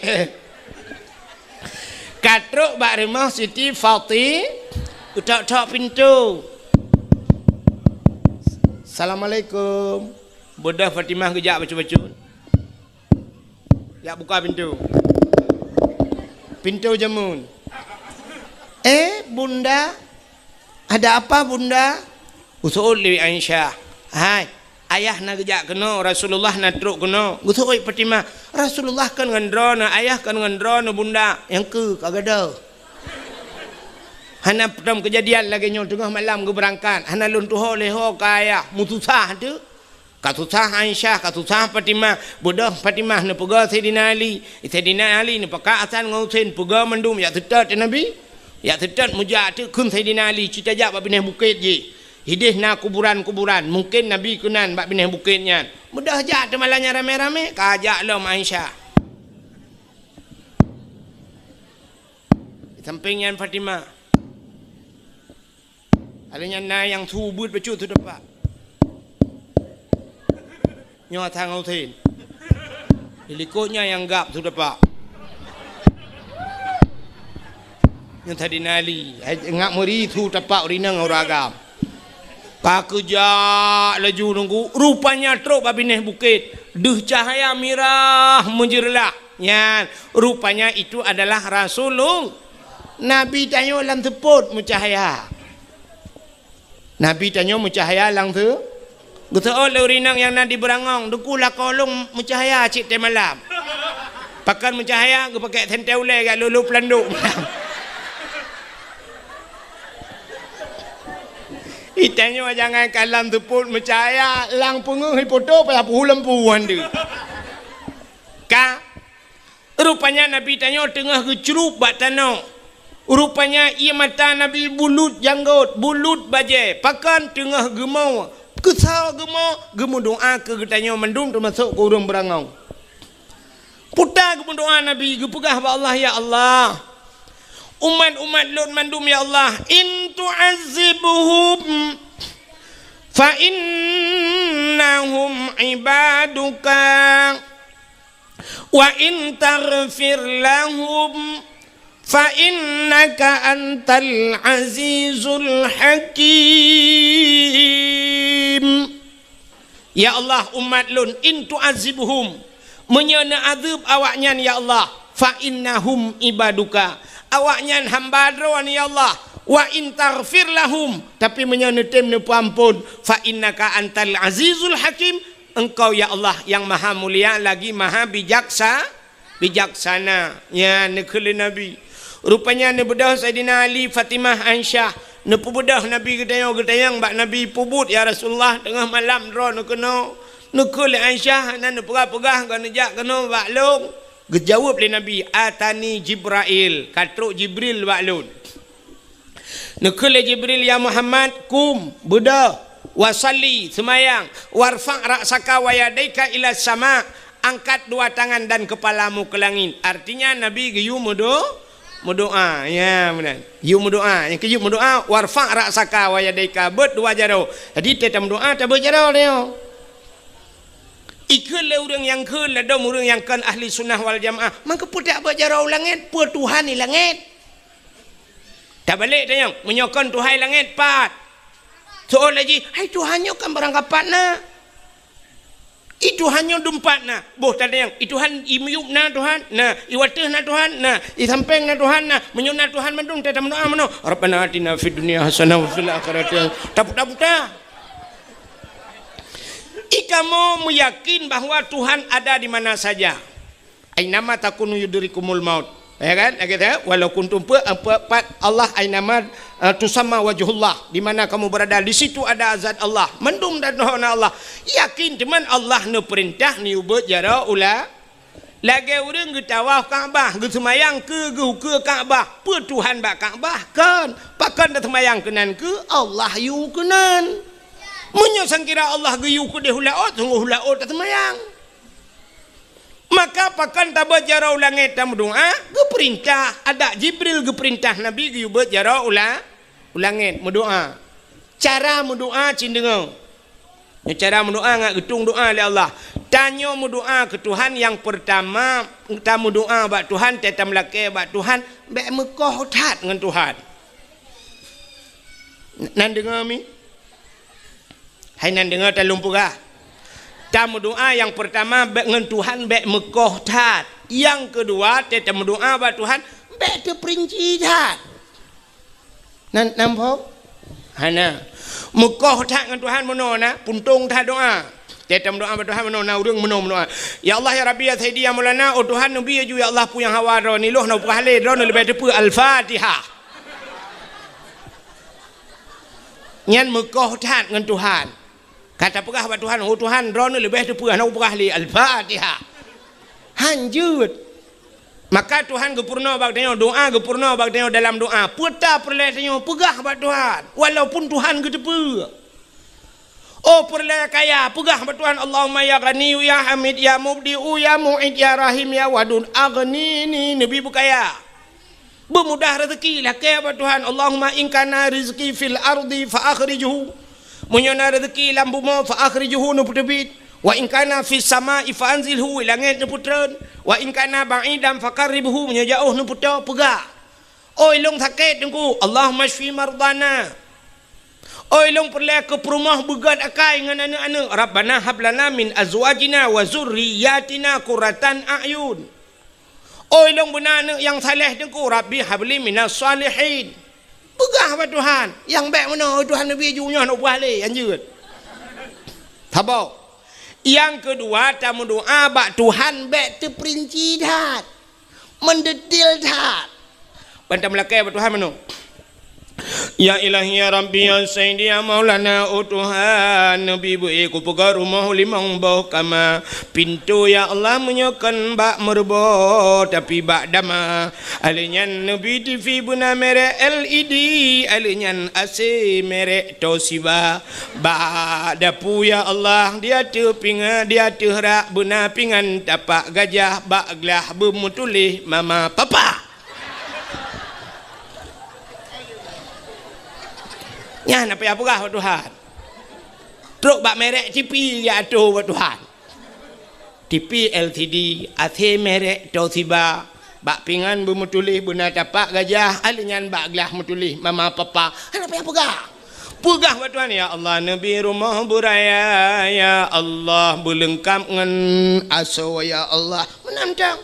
Ka trok bak rumoh Siti Fati, utok-tok pintoe. Assalamualaikum. Beudôh Fatimah geujak bacut-bacut. Jak buka pintoe. Pintoe jameun. "Eh, Bunda, ada apa, Bunda?" Geuseuôt lé Aisyah. "Hai, ayah na geujak keunoe, Rasulullah na trok keunoe." Geuseuôt Fatimah, "Rasulullah kon ngon droeneuh, ayah kon ngon droeneuh, Bunda." Nyang keu ka gadoh. Hana peutom keujadian lagée nyoe, teungoh malam geubeurangkat, hana lôn tuho lé ho keu ayah, meususah teuh. Ka susah Aisyah, ka susah Fatimah. Beudôh Fatimah neupeugah Saidina Ali. Saidina Ali neupakat Hasan ngon Husein, peugah mandum jak seutôt keu Nabi. Jak seutôt meujak teuk kheun Saidina Ali, "Ci tajak bak binéh bukét jih. Idéh na kuburan-kuburan, mungken Nabi keunan bak binéh bukét nyan." Beudôh jak teuma lagée nyan ramé-ramé, ka jak lom Aisyah. Di sampéng nyan Fatimah. Lheueh nyan na nyang su beuet bacut su tepak. Nyoe Hasan ngon Husein. Di likot nyan nyang gab su tepak. Nyoe Saidina Ali. Hai, ngak meuri su tepak ureueng inong ureueng agam. Ka geujak laju nunggu. Rupanya trok bak binéh bukét. Deuh cahya mirah meujeureulah. Nyan, rupanya itu adalah Rasulul-, Nabi tanyoe lam seupôt meucahya. Nabi tanyoe meucahya lam seu-, geuseuôt lé ureueng inong nyang na di Beurangong, "Teungku, lakoe lôn meucahya cit teuh malam." Pakon meucahya, geupakék sentée ulée jak lolo peulandok. Itanyoe jangankan lam seupôt meucahya, lam peungeuh ipoto payah peuhu lampu han deuh. Ka, rupanya Nabi tanyoe teungoh geucrueb bak tanoh. Rupanya ié mata Nabi bulut janggôt, bulut bajée, pakon teungoh geumo, keusoe geumo, geumeudoá keu geutanyoe mandum teumasok keu ureueng Beurangong. Puta geumeudoá Nabi, geupeugah bak Allah, "Ya Allah, umat-umat lôn mandum, ya Allah, in tu'azzibhum fa innahum ibaduka." "Wa in taghfir lahum fa innaka antal azizul hakim." Ya Allah, umat lôn, in tu'azzibhum, meunyoe neuazeueb awaknyan, ya Allah, fa innahum ibaduka, awaknyan hamba Droe, ya Allah, Wa in taghfir lahum, tapi meunyoe neutem neupeuamphon, fa innaka antal azizul hakim, Engkau ya Allah nyang maha mulia lagi maha bijaksa-, bijaksana. Nyan neukheun lé Nabi. Rupanya neubeudôh Saidina Ali, Fatimah, Aisyah, neupeubeudôh Nabi geutanyoe, geutanyong bak Nabi, "Peubuet ya Rasulullah, teungoh malam droeneuh keunoe." Neukheun lé Aisyah, hana neupeugah-peugah, ka neujak keunoe bak lôn. Geujaweueb lé Nabi, "Atani Jibrail, ka trok Jibril bak lôn." Neukheun lé Jibril, "Ya Muhammad, kum, beudôh, wa shalli, seumayang, warfa' ra'saka wa yadaika ila sama, angkat dua tangan dan kepalamu ke langit." Artinya Nabi geuyue meudo-, meudoa. Ya, meunan. Geuyue meudoa. Nyang keujeuet meudoa, "Warfa' ra'saka wa yadaika," beuet dua jaroe. Jadi, watée tameudoa, tabeuet jaroe nyoe. Ikheun lé ureuëng nyang kheun, ladôm ureuëng nyang kon ahli sunnah wal jamaah, mangkeupeudak beuet jaroe u langét, peue Tuhan di langét? Tabalek tanyong, meunyoe kon Tuhan i langét, pat? Soe laju, "Hai, Tuhan nyoe kan barangkapat na. I Tuhan nyoe dumpat na." Boh tatanyong, "I Tuhan i miyueb na Tuhan?" "Na." "I wateueh na Tuhan?" "Na." "I sampéng na Tuhan?" "Na." "Meunyoe na Tuhan mandum, tameudoa meunoe, 'Rabbana atina fid dunya hasanah wa fil akhirati hasanah.'" Taputa-puta. I kamoe meuyakin bahwa Tuhan ada di mana saja. "Ainama takunu yudrikumul maut." Ya kan? Lagée tu, "Walau kuntum," pe-, pe-, pat Allah, "ainama, eh, tusamma wajhullah." Di mana kamu berada, di situ ada zat Allah. Mandum dan na Allah. Yakin teuma Allah neupeurintah neuyue beuet jaroe u la-, lagée ureuëng geutawaf Ka'bah, geuseumayang keu geuh-ukeue Ka'bah. Peue Tuhan bak Ka'bah? Kon. Pakon taseumayang keunan keu Allah yue keunan. Meunyoe sangkira Allah geuyue keudeh u laôt, sunggoh u laôt taseumayang. Maka pakon tabeuet jaroe u langét tameudoa? Geupeurintah, adak Jibril geupeurintah Nabi geuyue beuet jaroe u la-, u langét meudoa. Cara meudoa cit deungoe. Nyoe cara meudoa ngat geutueng doa lé Allah. Tanyoe meudoa keu Tuhan, nyang peurtama, tameudoa bak Tuhan, tameulakée bak Tuhan, bék meukoh that ngon Tuhan. Nan deungoe mi? Hai nan deungoe tan lôn peugah. Tameudoa nyang peurtama bék ngon Tuhan bék meukoh that. Nyang keudua, watée tameudoa bak Tuhan bék teupeurinci that. Nan, nan phom? Hana. Meukoh that ngon Tuhan meunoe na, puntông that doa. Watée tameudoa bak Tuhan meunoe na, ureuëng meunoe meudoa. "Ya Allah, ya Rabbi, ya Sayyidi, ya Maulana, oh Tuhan, neubi laju ya Allah peue nyang hawa droeneuh, lôn hana peugah lé, droeneuh leubeh teupeue." Al-Fatihah. Nyan meukoh that ngon Tuhan. Ka tapeugah bak Tuhan, "Oh Tuhan, droeneuh leubeh teupeue, hana kupeugah lé." Al-Fatihah. Han jeuet. Maka Tuhan geupeurunoe bak tanyoe, doa geupeurunoe bak tanyoe dalam doa. Peue ta peureulée tanyoe peugah bak Tuhan, walaupun Tuhan geuteupeue. Oh peureulée kaya, peugah bak Tuhan, "Allahumma ya Ghaniyyu ya Hamid ya Mubdi'u ya Mu'id ya Rahim ya Wadud, aghnini," neubi beukaya. Beumudah rezeki, lakée bak Tuhan, "Allahumma in kana rizqi fil ardi fa akhrijhu." Meunyoe na rezeki lam bumoe, "Fa akhrijhu," neupeuteubiet. "Wa in kana fis sama'i fa anzilhu," langét neupeutreun. "Wa in kana ba'idan fa qarribhu," meunyoe jaoh neupeutoe, peugah. "Oi lôn sakét Teungku, Allahumma syfi mardana." Oi lôn peureulée keu peurumoh beugét akai ngon aneuëk-aneuëk, "Rabbana hab lana min azwajina wa zurriyyatina qurratan a'yun." Oi lôn beuna aneuëk nyang saleh Teungku, "Rabbi habli minas shalihin." Peugah bak Tuhan, nyang bék meunoe, "Oi Tuhan, neubi laju nyoe, hana peugah lé," han jeuet. Saboh. Nyang keudua, tameudoa bak Tuhan bék teupeurinci that, meudetil that. Ban tameulakée bak Tuhan meunoe. Ya Ilahi, ya Rabbi, ya Sayyidi, ya Maulana, oh Tuhan, neubi beu-e kupeugah rumoh limong boh kama. Pintoe, ya Allah, meunyoe kon bak meureuboh, tapi bak dama. Alheuh nyan neubi TV beuna merek L E D, alheuh nyan A C merek Toshiba. Bak dapu, ya Allah, di ateueh pinga-, di ateueh rak beuna pingan tapak gajah, bak glah beumeutuléh mama papa. Nyan na payah peugah bak Tuhan. Trok bak merek TV ya ateueh bak Tuhan. TV L C D, A C merek Toshiba, bak pingan beumeutuléh beuna tapak gajah, alheuh nyan bak glah meutuléh mama papa. Hana payah peugah. Peugah bak Tuhan, "Ya Allah, neubi rumoh beuraya, ya Allah, beuleungkab ngon asoe, ya Allah." Meunan tang.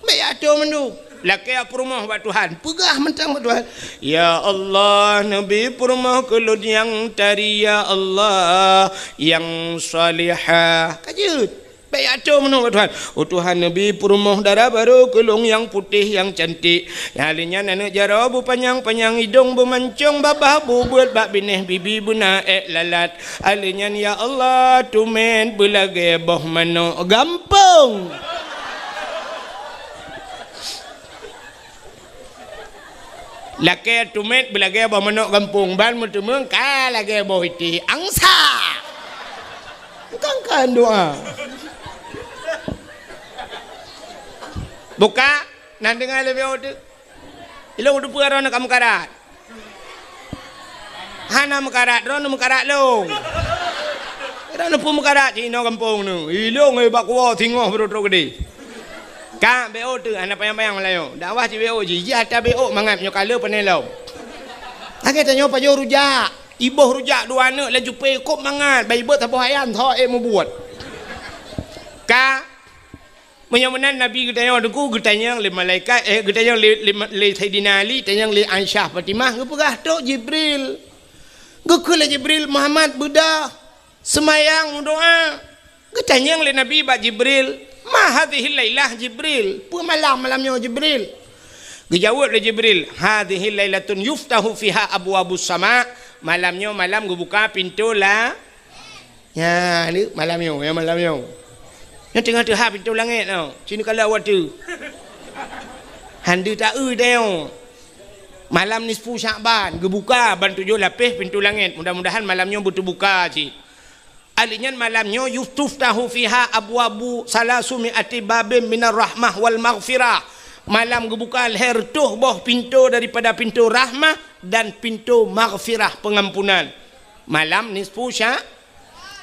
Bék ateueh mandum. Lakée peurumoh bak Tuhan, peugah mantong bak Tuhan, "Ya Allah, neubi peurumoh keu lôn nyang tari, ya Allah, nyang salihah." Ka jeuet. Bék atô meunoe bak Tuhan. "Oh Tuhan, neubi peurumoh dara barô keu lôn nyang putéh, nyang cantik." Nyang lheueh nyan aneuk jaroe beupanyang-panyang idong, beumancong babah, bubeuet bak binéh bibi beuna ék lalat. Lheueh nyan, ya Allah, tumet beulagée boh manok gampông. Lakée tumet beulagée boh manok gampông, ban meuteumeung ka lagée boh itéh angsa. Bukan kan doa. Buka, nan deungoe lé B O teuh. Ilong teupeue droeneuh ka meukarat. Hana meukarat, droeneuh meukarat lôn. Droeneuh peue meukarat, cit inoe gampông neuh. Ilong, eh, bak kuwoe singoh beurôk-rôk geudeh. Ka, B O teuh, hana panyang-panyang meulayeue. Dakwah cit B O jih, jih ata B O mangat nyoe ka le pane lom. Lagée tanyoe pajoh rujak. Iboh rujak dua aneuk laju pé kôb mangat, ban ibeuet saboh ayam tho ék mubuet. Ka, meunyoe meunan Nabi geutanyoe teungku, geutanyong lé malaikat, eh, geutanyong lé, lé, lé Saidina Ali, tanyong lé Aisyah Fatimah, geupeugah, "Trok Jibril." Geukheun lé Jibril, "Muhammad, beudôh." Seumayang, meudoá. Geutanyong lé Nabi bak Jibril, "Ma hadhihil lailah, Jibril?" Peue malam, malam nyoe, Jibril? Geujaweueb lé Jibril, "Hadhihil lailatun yuftahu fiha abwabus sama." Malam nyoe malam geubuka pintoe la-, nya, ni malam nyoe, ya malam nyoe. Nyoe teungoh teuhah pintoe langét nyoe. Sinoe ka lheueh watèe. Hana taeu tanyoe. Malam nisfu Syakban geubuka ban tujoh lapéh pintoe langét. Mudah-mudahan malam nyoe beuteubuka cit. Ahli nyan malam nyoe, "Yustaftahu fiha abwabu salasumi ati babin minar rahmah wal maghfirah." Malam geubuka lhèe reutôh boh pintoe daripada pintoe rahmah dan pintoe maghfirah, peungampunan. Malam nisfu Sya-,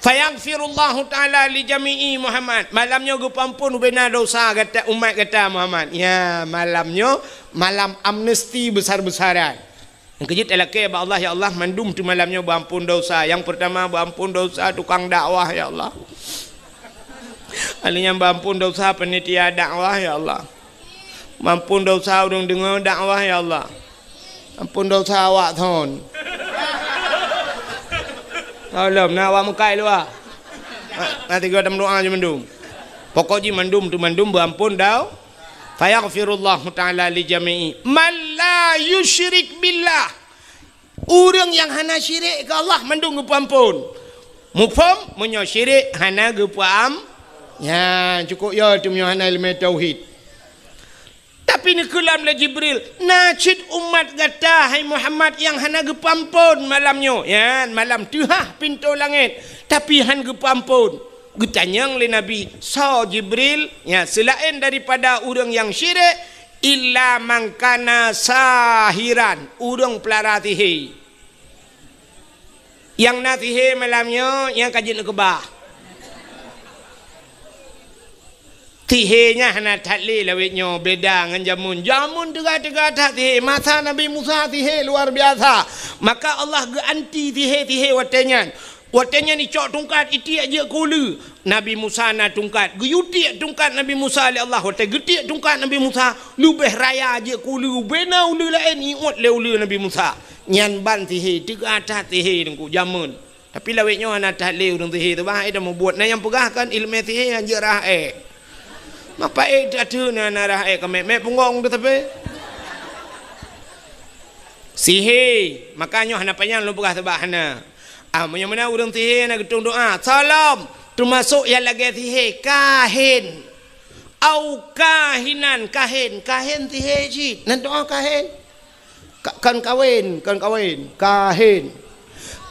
"Fayaghfirullahu ta'ala li jami'i Muhammad." Malam nyoe geupeuampôn ubena dosa gata, umat gata Muhammad. Ya, malam nyoe malam amnesti besar-besaran. Nyang keujeuet talakèe bak Allah, "Ya Allah, mandum teumalam nyoe beuampôn dosa." Nyang peurtama beuampôn dosa tukang dakwah, ya Allah. Ahli nyan beuampôn dosa panitia dakwah, ya Allah. Beuampôn dosa ureueng deungö dakwah, ya Allah. Ampôn dosa awak thon. Tolong, na awak mukai luwa. Na, na tiga tam doa je mandum. Pokok jih mandum tu mandum beuampôn dau-, Fayaghfirullahu ta'ala li jami'i man la yusyrik billah. Ureueng nyang hana syirik keu Allah mandum geupeuampôn. Muphom, meunyoe syirik hana geupeuam-, nyan cukôp yo teuh meunyoe hana ileumèe tauhid. Tapi neukeulam lé Jibril, "Na cit umat gata, hai Muhammad, nyang hana geupeuampôn malam nyoe." Nyan malam teuhah pintoe langét, tapi han geupeuampôn. Geutanyong lé Nabi, "Soe Jibril?" Nyan, seulaén daripada ureueng nyang syirik, "Illa man kana sahiran," ureueng peulara sihé. Nyang na sihé malam nyoe, nyang ka jeuet neukeubah. Sihé nyan hana that lé lawét nyoe, beda ngon jameun. Jameun teuga-teuga that sihé. Masa Nabi Musa sihé luar biasa. Maka Allah geuanti sihé-sihé watèe nyan. Watèe nyan icok tungkat itiek jeuet keu uleue. Nabi Musa na tungkat. Geuyue tiek tungkat Nabi Musa lé Allah. Watèe geutiek tungkat Nabi Musa, leubeh raya jeuet keu uleue. Ubena uleue laén iôt lé uleue Nabi Musa. Nyan ban sihé, teuga that sihé teungku jameun. Tapi lawét nyoe hana that lé ureueng sihé teuh, bah, eh, dah mubuet. Na nyang peugah kan ileumèe sihé nyan jeuet rhah èk. Mapa èk that teuh na, na rhah èk ka mèk-mèk punggong teuh tapi. Sihé, maka nyoe hana panyang lôn peugah sabab hana. Ah, meunyoe meunan ureueng sihé na geutueng doa, salam, teumasok nyang lagèe sihé, kahin. Au kahinan, kahin, kahin sihé cit. Nan doa kahin. Ka-, kan kawén, kan kawén, kahin.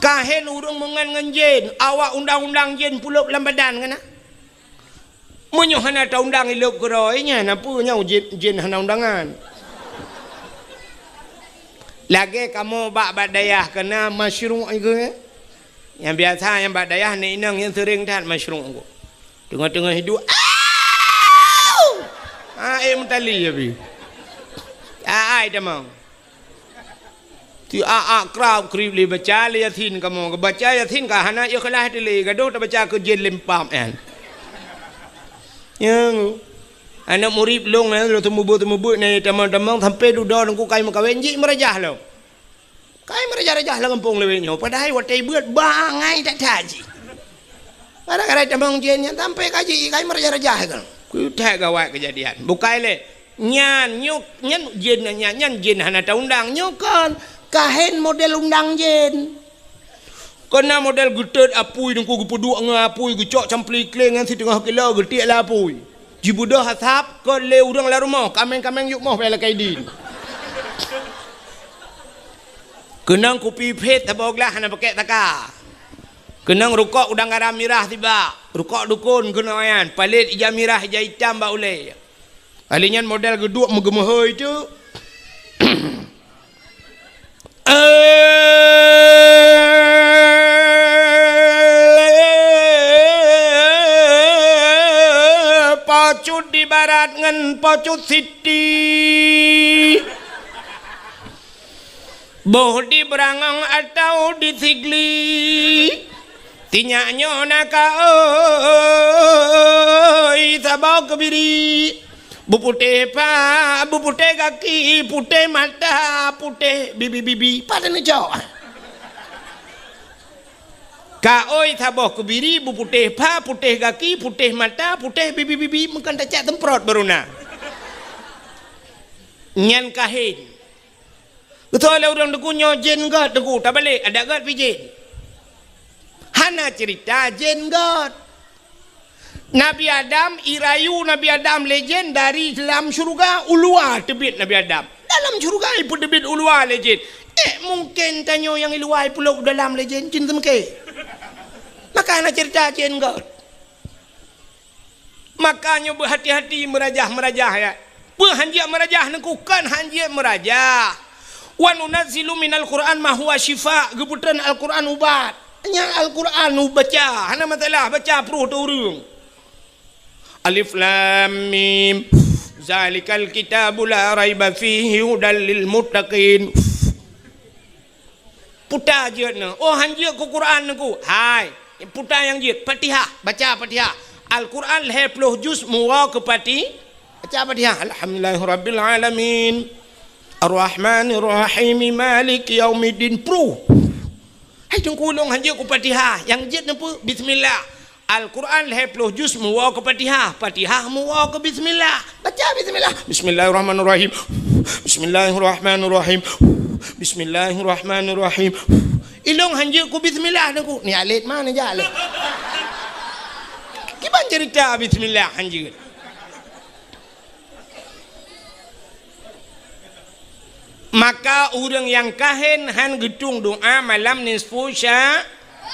Kahin ureueng meungan ngon jén, awak undang-undang jén pulop lam badan kan na? Meunyoe hana taundang ilop keudroe nyan, na peue nyoe jén, jén hana undangan. Lagèe kamoe bak, bak dayah keuna masyruq iku, eh? Nyang biasa nyang bak dayah nèk inong nyang seuring that masyruq iku. Teungoh-teungoh hidup, au! Ah, eh, meutali ya bi. Ah, ai tamong. Ti a-a krab krib lé baca lé Yasin kamoe. Baca Yasin ka hana ikhlas teuh lé, gadôh tabaca keu jén lempam nyan. Nyang. Aneuk murit lôn, eh, lôn teumeubeuet-teumeubeuet nyan tamong-tamong sampai dudoe teungku ka meukawen, jih meurajah lom. Ka meureujah-reujah lam gampông lawét nyoe, padahai watèe beuet bangai that-that jih. Gara-gara tamong jén nyan sampai ka jih, ka meureujah-reujah kan. Keu that gawat keujadian. Bukai lé. Nyan nyoe, nyan jén nyan, nyan jén hana taundang. Nyoe kon, kahén model undang jén. Keu na model geutot apui teungku, geupeuduek ngon apui, geucok campli kléng nyan siteungoh kilo geutiek lam apui. Jibeudôh asab, kon lé ureueng lam rumoh, kaméng-kaméng yub moh bèk lakèe idin. Keunong kupi phét saboh glah hana pakèk saka. Keunong rukok udang garam mirah sibak, rukok dukon keunong nyan, palét ija mirah ija itam bak ulèe. Ahli nyan model geuduek meugeumeuhôi teuk. Eh, pocut di barat ngon pocut siti. Boh di Beurangong atawa di Sigli. Sinyak nyoe na kaôi saboh keubiri. Beuputéh pa, beuputéh gaki, putéh mata, putéh bibi-bibi. Pat neucok? Kaôi saboh keubiri, beuputéh pa, putéh gaki, putéh mata, putéh bibi-bibi. Meukan tacak semprot baru na. Nyan kahén. Geutoe lé ureueng teungku nyoe jén gét teungku, tabalek, adak gét pih jén. Hana cerita jén gét. Nabi Adam, irayu Nabi Adam lé jén dari lam syeuruga, u luwa teubiet Nabi Adam. Dalam syeuruga ipeuteubiet u luwa lé jén. Ék mungken tanyoe nyang i luwa ipeulop u dalam lé jén, cit teumeuke. Maka hana cerita jén gét. Maka nyoe beuhati-hati meurajah-meurajah, ya. Peue hanjeuet meurajah neukukon hanjeuet meurajah. "Wa nunazzilu minal Qur'an ma huwa syifa," geupeutreun Al-Qur'an ubat. Nyan Al-Qur'an ubaca, hana masalah, baca pruh teu ureueng. Alif Lam Mim. Zalikal kitabu la raiba fihi hudal lil muttaqin. Puta jeuet nyoe. Oh, hanjeuet keu Quran nyoe ku. Hai, puta nyang jeuet. Fatihah, baca Fatihah. Al-Quran lhèe ploh juz meuwoe keu Fati-, baca Fatihah. Alhamdulillahirabbil alamin. Arrahmanirrahim. Maliki yaumiddin. Pruh. Hai, teungku, lôn hanjeuet keu Fatihah. Nyang jeuet nyoe peue? Bismillah. Al-Quran lhèe ploh juz meuwoe keu Fatihah, Fatihah meuwoe keu bismillah. Baca bismillah. Bismillahirrahmanirrahim. Bismillahirrahmanirrahim. Bismillahirrahmanirrahim. Ilôn hanjeuet keu bismillah nyoe ku. Ni alet ma neujak lé. Kiban cerita bismillah hanjeuet. Maka ureueng nyang kahén han geutueng doa malam nisfu Sya-,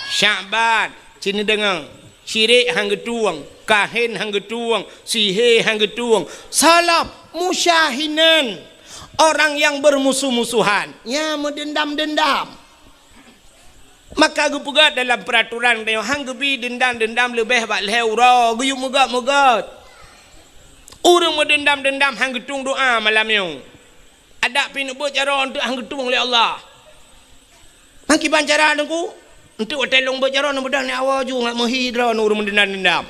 Sya'ban. Cit neudeungoe, syirik han geutueng, kahén han geutueng, sihé han geutueng, salab, musyahinan, orang yang bermusuh-musuhan, nyang meudendam-dendam. Maka geupeugah dalam peuraturan tanyoe, han geubi deundam-deundam leubeh bak lhèe uroe, geuyue meugöt-meugöt. Ureueng meudeundam-deundam han geutueng doa malam nyoe. Adak pih neubeuet jaroe eunteuk han geutueng lé Allah. Meukiban cara teungku, eunteuk watèe lôn beuet jaroe neubeudôh ni awai ju ngat meuhi droe ureueng meudeundam-deundam.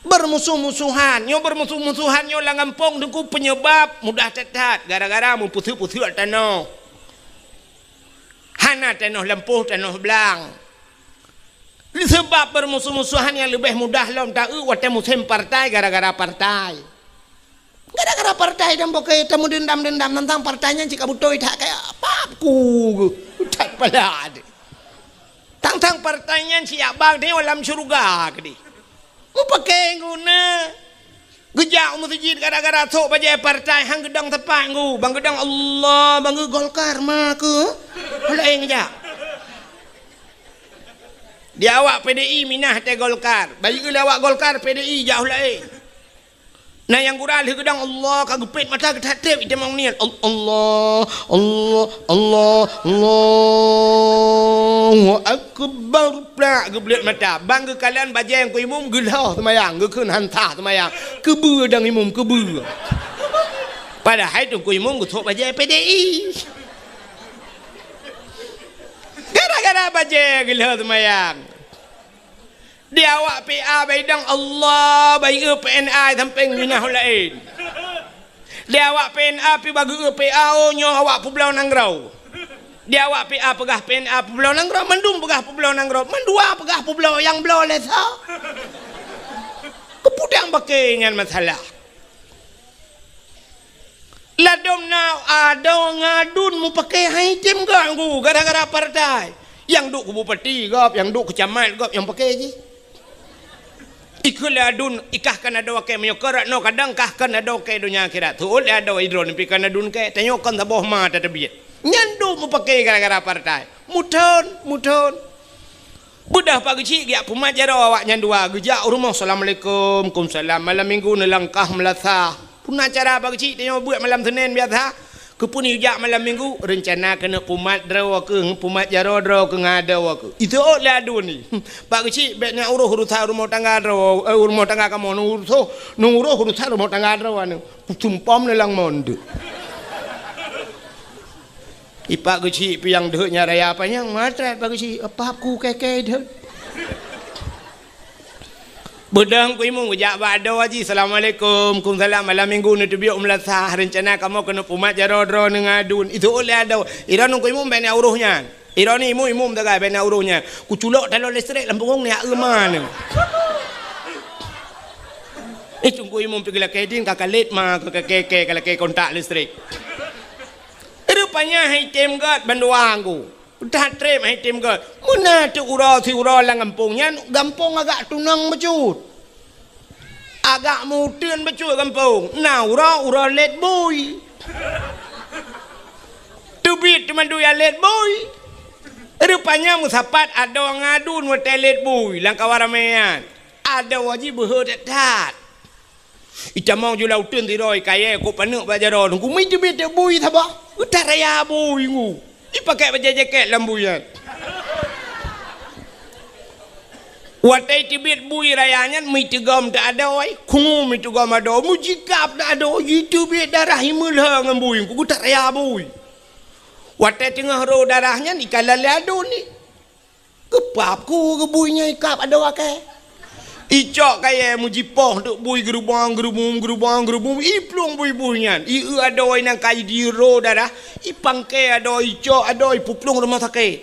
Beurmusoh-musohan. Nyoe beurmusoh-musohan nyoe lam gampông teungku peunyeubab mudah that-that gara-gara meupeuseuet-peuseuet tanoh. Hana tanoh lampôh, tanoh blang. Seubab beurmusoh-musohan nyang leubeh mudah lom taeu watèe musém partai gara-gara partai. Gara-gara partai dan bukon tameudeundam-deundam teuntang partai nyan cit ka beutôi that kaya pap ku that pala deh. Tang-tang partai nyan siak bang nyoe lam syeuruga keudeh. Mupakè guna. Geujak u meuseujid gara-gara sôk bajèe partai han geudong teupang gu. Bang geudong Allah, bang geu Golkar ma keu. Laén geujak. Di awak P D I minah teuh Golkar. Bayeue lé awak Golkar P D I jak u laén. Na nyang gura lheueh geudong Allah ka geupét mata geutatép itamong niet. Al-, Allah, Allah, Allah, Allahu Akbar. Plak geubleuet mata. Bang geukalon bajèe Teungku Imum geulhôh seumayang, geukheun han sah seumayang. Keubeue dang Imum, keubeue. Padahai Teungku Imum geusôk bajèe P D I. Gara-gara bajèe geulhôh seumayang. Di awak P A baidang Allah, bai eu P N A sampai ngeunah laén. Di awak P N A pi bagi eu P A, oh, nyoe awak peubloe nanggroe. Di awak P A peugah P N A peubloe nanggroe, mandum peugah peubloe nanggroe, mandua peugah peubloe nyang bloe lé soe. Keupeue dang paké nyan masalah. Ladom na adoe ngon adun mupaké hai tem gak ngu gara-gara partai. Nyang duek keu bupati gob, nyang duek keu camat gob nyang paké jih. Ikheun lé adun, ikah kan adoe kée meunyoe keu rat noe kadang kah kan adoe kée donya akhirat. Teuôt lé adoe idroe neupi kan adun kée, tanyoe kon saboh ma tateubiet. Nyan duek mupaké gara-gara partai. Muthon, muthon. Beudôh Pak Geuchik geujak pumat jaroe awak nyan dua, geujak u rumoh, "Assalamualaikum." "Kumsalam." Malam minggu neulangkah meulasah. Peue na cara Pak Geuchik tanyoe buet malam Senin biasa? Keupeue neujak malam minggu? Reuncana keuneuk pumat droe keuh, pumat jaroe droe keuh ngon adoe keuh. Iteuôt lé adun ni. Pak Geuchik bék neuuroh urusan rumoh tangga droe, eh, rumoh tangga kamoe, neuuroh, neuuroh urusan rumoh tangga droe anu. Kusumpom neulang mondek. I Pak Geuchik piang deuh nyan raya panyang, matrat Pak Geuchik, apap ku keke deuh. Beudang ku imum geujak bak adoe jih, "Assalamualaikum." "Kumsalam." "Malam minggu neuteubiet u meulasah, reuncana kamoe keuneuk pumat jaroe droe ngon adun." Iteuôt lé adoe. Idroe ngon ku imum bék na uroh nyan. Idroe ni imum, imum tagai bék na uroh nyan. Kuculok taloe listrik lam punggong ni, euma ni. Eh, teungku imum pi geulakée din ka kalét ma, ka keke, ka lakée kontak listrik. Rupanya hai tem gét bandua nggu. Udah treb hai tem gét. Meuna teuk uroe siuroe lam gampông nyan, gampông agak tunong bacut. Agak meuteun bacut gampông. Na uroe, uroe lét bui. Teubiet teuma dua lét bui. Rupanya meusapat adoe ngon adun watée lét bui lam kawan ramé nyan. Adoe jih beuhe that-that. Itamong ju lam uteuen sidroe kayée kok paneuk bak jaroe nunggu, meuteubit bui saboh. Utak raya bui ngu. Ipakai bajée jakét lam bui nyan. Watée teubiet bui raya nyan, meuteugom teuh adoe, khungu meuteugom adoe, meujikab teuh adoe, jiteubiet darah imeulhö ngon bui, nunggu utak raya bui. Watée teungoh rô darah nyan, ikalon lé adun ni. Geupap ku geubui nyan ikab adoe akée. Icok kayée meujipoh teuk bui geurubong, geurubong, geurubong, geurubong, iplueng bui-bui nyan. Ieu adoe nyang ka idiro darah, ipangke adoe, icok adoe, ipeuplueng rumoh sakét.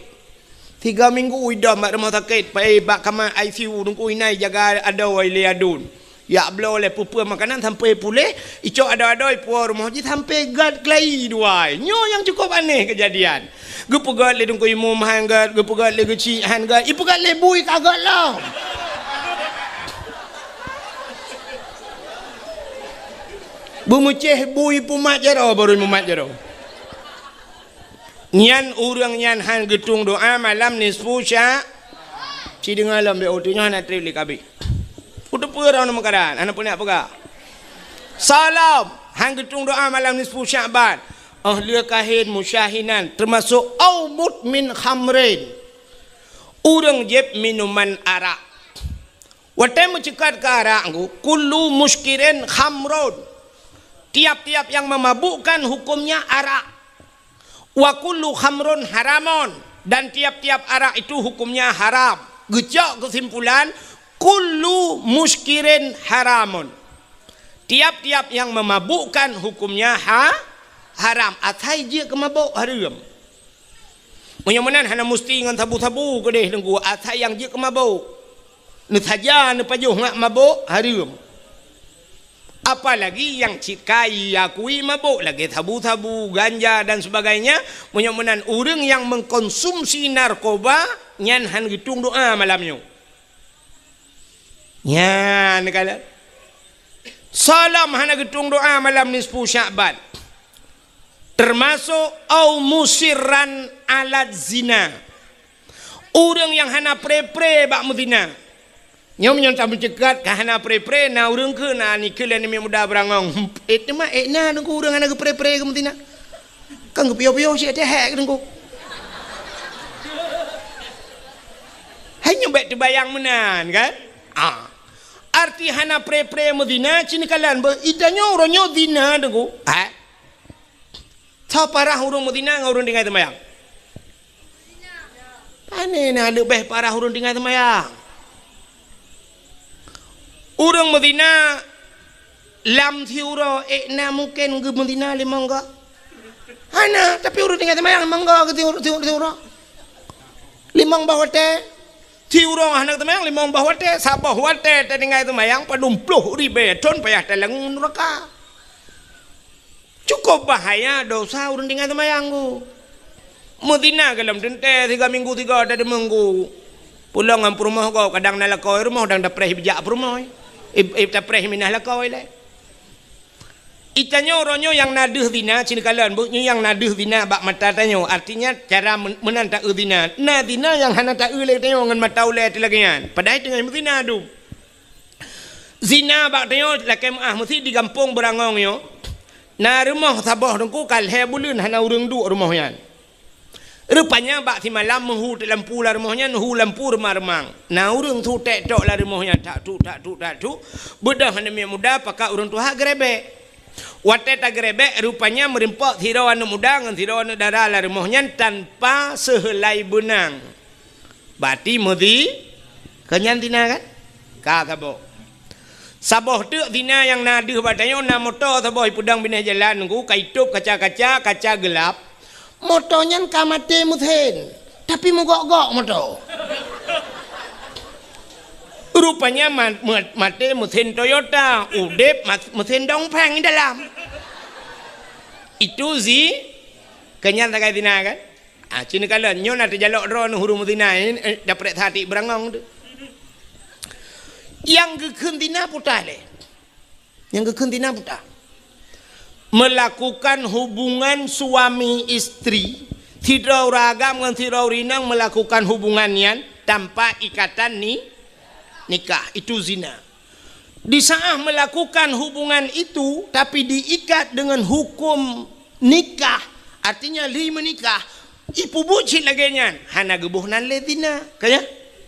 Tiga minggu idom bak rumoh sakét, pai bak kama I C U, nunggu inan ijaga adoe lé adun. Jak bloe lé peue-peue makanan sampai puléh, icok adoe-adoe ipuwoe rumoh jih sampai gét keulayi dua. Nyoe nyang cukup aneh keujadian. Geupeugét lé Teungku Imum han gét, geupeugét lé Geuchik han gét, ipeugét lé bui ka gét lom. Beumeucéh bui pumat jaroe, barô mumat jaroe. Nyan ureuëng nyan han geutueng doá malam nisfu sya-, ci deungoe lom, bék uteunyoe hana treb lé kabeh. Uteupeue droeneuh meukaran, hana peureulée peugah. Salam, han geutueng doá malam nisfu Sya'ban. Oh lheueh kahén musyahinan, teumasok au mudmin khamrin. Ureuëng jieb minuman arak. Watée meuceukat keu arak nggu, kullu muskirin khamrun. Tiap-tiap yang memabukkan hukumnya arak. Wa kullu khamrun haramun, dan tiap-tiap arak itu hukumnya haram. Geucok keusimpulan, kullu muskirin haramun. Tiap-tiap yang memabukkan hukumnya ha-, haram. Asai jeuet keu mabök hareuem. Meunyoe meunan hana musti ngon sabu-sabu keudeh Teungku, asai nyang jeuet keu mabök. Neusaja neupajoh ngat mabök hareuem. Apalagi nyang cit ka iakui mabök lagée sabu-sabu, ganja dan sebagainya, meunyoe meunan ureuëng nyang mengkonsumsi narkoba nyan han geutueng doá malam nyoe. Nyan kalon. Salam hana geutueng doá malam nisfu Sya'ban. Teumasok au musirran ala zina. Ureuëng nyang hana pre-pre bak meuzina. Nyoe meunyoe tameuceukat ka hana pre-pre, na ureuëng keu na nikeue lé aneuk muda beurangong. Ék teuma ék na Teungku ureuëng hana geupre-pre keu meuzina. Kan geupiôh-piôh cit teuhek Teungku. Hai nyoe bék teubayang meunan kan? Ah. Arti hana pre-pre meuzina cit neukalon beu, itanyoe uroe nyoe zina Teungku. Ha? Soe parah ureuëng meuzina ngon ureuëng tinggai seumayang? Pane na leubeh parah ureuëng tinggai seumayang. Ureuëng meuzina lam siuroe, ék na mungken geumeuzina limong goe? Hana, tapi ureuëng tinggai seumayang limong goe geusiuroe, siuroe. Limong boh watée. Siuroe hana seumayang limong boh watée, saboh watée tatinggai seumayang padum ploh ribée thon payah talangue nuraka. Cukup bahaya dosa ureuëng tinggai seumayang ku. Meuzina gohlom teuntée siga minggu siga tadeungoe ku. Pulang ngon peurumoh gob, kadang na lakoe rumoh, kadang tapreh bijak peurumoh. Ib-, ib-, tapreh minah lakoe lé. Itanyoe uroe nyoe nyang na deuh zina, cit neukalon, buet nyoe nyang na deuh zina bak mata tanyoe. Artinya, cara men-, meunan taeu zina. Na zina nyang hana taeu lé tanyoe ngon mata ulée teuh lagée nyan. Padahai teungoh meuzina dum. Zina bak tanyoe lakée meuáh meusit di gampông Beurangong nyoe. Na rumoh saboh teungku ka lhée buleuen hana ureuëng duek rumoh nyan. Rupanya bak simalam meuhu teuk lampu lam rumoh nyan, hu lampu reumang-reumang. Na ureuëng su tek tok lam rumoh nyan, tak tuk, tak tuk, tak tuk. Beudôh aneuk miet muda pakat ureuëng tuha geurebek. Watée tageurebek, rupanya meurimpok sidroe aneuk muda ngon sidroe aneuk dara lam rumoh nyan tanpa seuheulai beunang. Bati meuzi, keu nyan zina kan? Ka saboh. Saboh teuk zina nyang na deuh bak tanyoe, na moto saboh ipeudong binéh jalan nunggu, ka itôb kaca-kaca, kaca geulap. Moto nyan ka maté meusén, tapi meugok-gok moto. Rupanya ma-, ma-, maté meusén Toyota, udeb mas-, meusén dongfeng di dalam. Itu zi-, keu nyan sagai zina kan? Ah, cit neukalon, nyoe na teujalok droeneuh ureuëng meuzina, eh, eh, daprek satik Beurangong tu. Nyang geukheun zina puta lé. Nyang geukheun zina puta. Melakukan hubungan suami istri, sidroe ureuëng agam ngon sidroe ureuëng inong melakukan hubungan nyan tanpa ikatan ni-, nikah, itu zina. Di saat melakukan hubungan itu, tapi diikat dengan hukum nikah, artinya lheueh meunikah, ipeubuet cit lagée nyan, hana geuboh nan lé zina. Ka nyan?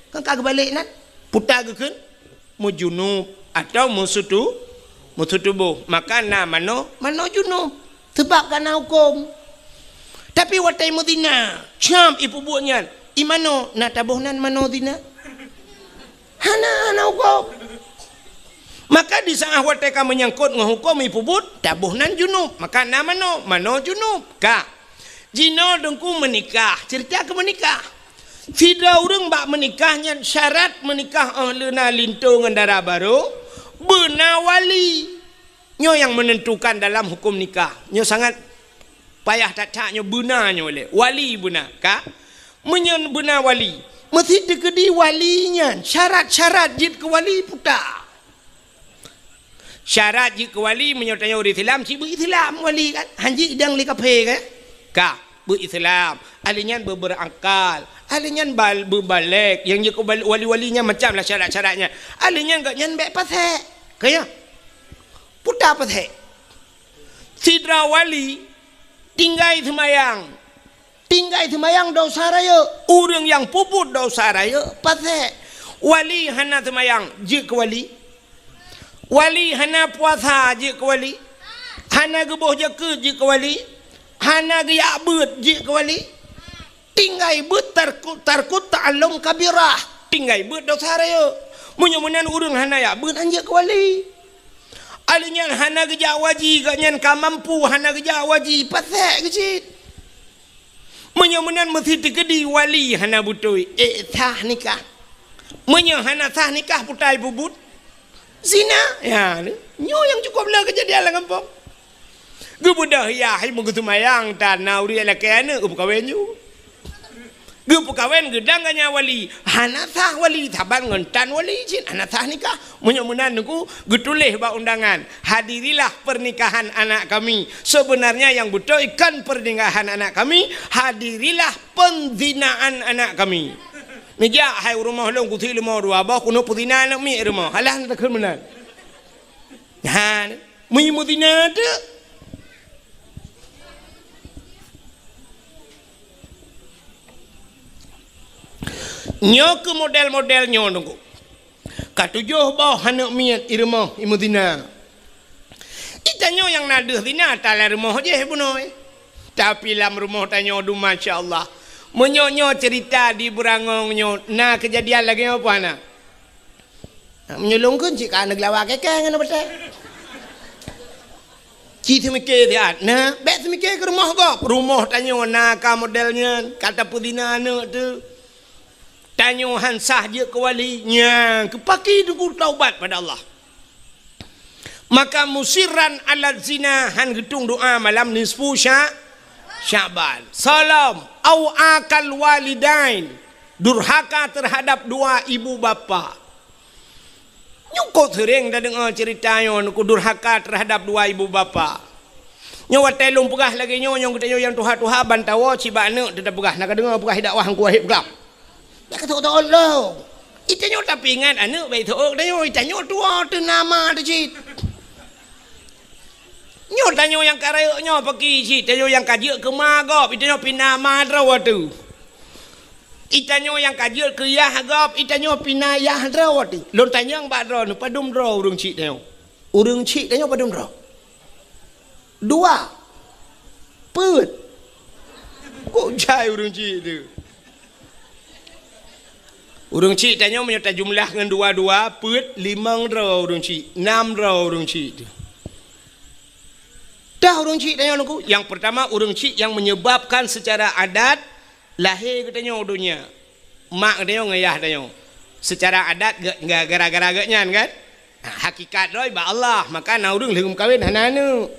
Kan ka geubalek nan? Puta geukheun meujunub atau meusutu-, meusutuboh. Maka na manoe, manoe junub. Sabab ka na huköm. Tapi watée meuzina, cam ipeubuet nyan, i manoe na taboh nan manoe zina? Hana, hana huköm. Maka di saat watée ka meunyangkot ngon huköm ipeubuet, taboh nan junub. Maka na manoe, manoe junub. Ka. Jinoe teungku meunikah, ceurita keu meunikah. Sidroe ureuëng bak meunikah nyan syarat meunikah óh lheueh na linto ngon dara barô, beuna wali. Nyoe nyang menentukan dalam huköm nikah. Nyoe sangat payah that-that nyoe beuna nyoe lé. Wali beuna, ka? Meunyoe beuna wali, meusti teukeudi wali nyan syarat-syarat jeuet keu wali puta. Syarat jeuet keu wali, meunyoe tanyoe ureuëng Islam, cit beu Islam wali kan? Hanjeuet idang lé kafé kan? Ka. Beu-Islam, ahli nyan beu-, beubeurangkat, ahli nyan bal-, beubalék, nyang jeuet keu bal-, wali-wali nyan macam lah syarat-syaratnya. Ahli nyan gobnyan bék pasék. Ka nyan? Puta pasék. Sidroe wali tinggai seumayang. Tinggai seumayang dosa rayeuk. Ureuëng nyang peubuet dosa rayeuk pasék. Wali hana seumayang, jeuet keu wali. Wali hana puasa, jeuet keu wali. Hana geuboh zakeuet, jeuet keu wali. Hana geujak beuet, jeuet keu wali. Tinggai beuet tarku-, tarkut ta'allum kabirah. Tinggai beuet dosa rayeuk. Meunyoe meunan ureuëng hana jak beuet, han jeuet keu wali. Ahli nyan hana geujak waji, gobnyan ka mampu hana geujak waji, pasék keuh cit. Meunyoe meunan meusti teukeudi wali hana beutôi, ék sah nikah. Meunyoe hana sah nikah, puta ipeubuet zina. Ya, ni. Nyoe nyang cukup le keujadian lam gampông. Geubeudôh yah, hai meugeuseumayang, tan na ureuëng lakée aneuëk geupeukawen ju. Geupeukawen geudang gobnyan wali, hana sah wali, saban ngon tan wali cit, hana sah nikah. Meunyoe meunan teungku, geutuléh bak undangan, "Hadirilah pernikahan anak kami." Sebenarnya yang beutôi kon pernikahan anak kami, hadirilah penzinaan anak kami. Neujak hai u rumoh lôn kusi leumo dua boh, keuneuk peuzina aneuk miet rumoh. Alah takheun meunan. Ha, meunyoe meuzina teuk. Nyoe keuh model-model nyoe teungku. Ka tujoh boh aneuk miet i rumoh i meuzina. Itanyoe nyang na deuh zina, ata lam rumoh jih bunoe. Tapi lam rumoh tanyoe dum, masya Allah. Meunyoe nyoe cerita di Beurangong nyoe, na keujadian lagée nyoe peue hana? Ha, meunyoe lôn kheun cit ka aneuk lawa kèe-kèe ngon batèe. Ci teumike siat, nah, bèk teumike keu rumoh gob. Rumoh tanyoe na ka model nyan, ka tapeuzina aneuk teuh. Tanyoe han sah jeuet keu wali, nyan keu paki teungku taubat pada Allah. Maka musirran ala zina, han geutueng doa malam nisfu Sya-, Sya'ban. Salom, au akal walidain, durhaka terhadap dua ibu bapa. Nyoe kok seuréng tadeungoe ceurita nyoe, keu durhaka terhadap dua ibu bapa. Nyoe watèe lôn peugah lagèe nyoe, nyoe geutanyoe nyang tuha-tuha ban tawoe cit bak aneuk teuh tapeugah, na kadeungoe peugah dakwah Teungku Wahib Glam. Dak ka teuôt-teuôt lom. Itanyoe tapeuingat aneuk bèk teuôt tanyoe, itanyoe tuwoe teuh na ma teuh cit. Nyoe tanyoe nyang ka rayeuk nyoe paki cit, tanyoe nyang ka jeuet keu ma gob, itanyoe pih na ma droe teuh. Itanyoe nyang ka jeuet keu yah gob, itanyoe pih na yah droe teuh. Lôn tanyong bak droeneuh, padum droe ureueng chik tanyoe? Ureueng chik tanyoe padum droe? Dua. Peuet. Kok jai ureueng chik teuh? Ureueng chik tanyoe meunyoe tajumlah ngon dua-dua, peuet, limong droe ureueng chik, nam droe ureueng chik teuh. Dah ureueng chik tanyoe Teungku, nyang peurtama ureueng chik nyang menyebabkan secara adat lahé geutanyoe u donya. Mak geutanyoe ngon yah tanyoe. Secara adat ge-, ge-, gara-gara geuh nyan kan? Ha, hakikat droe bak Allah, maka na ureueng lheueh meukawen hana aneuk.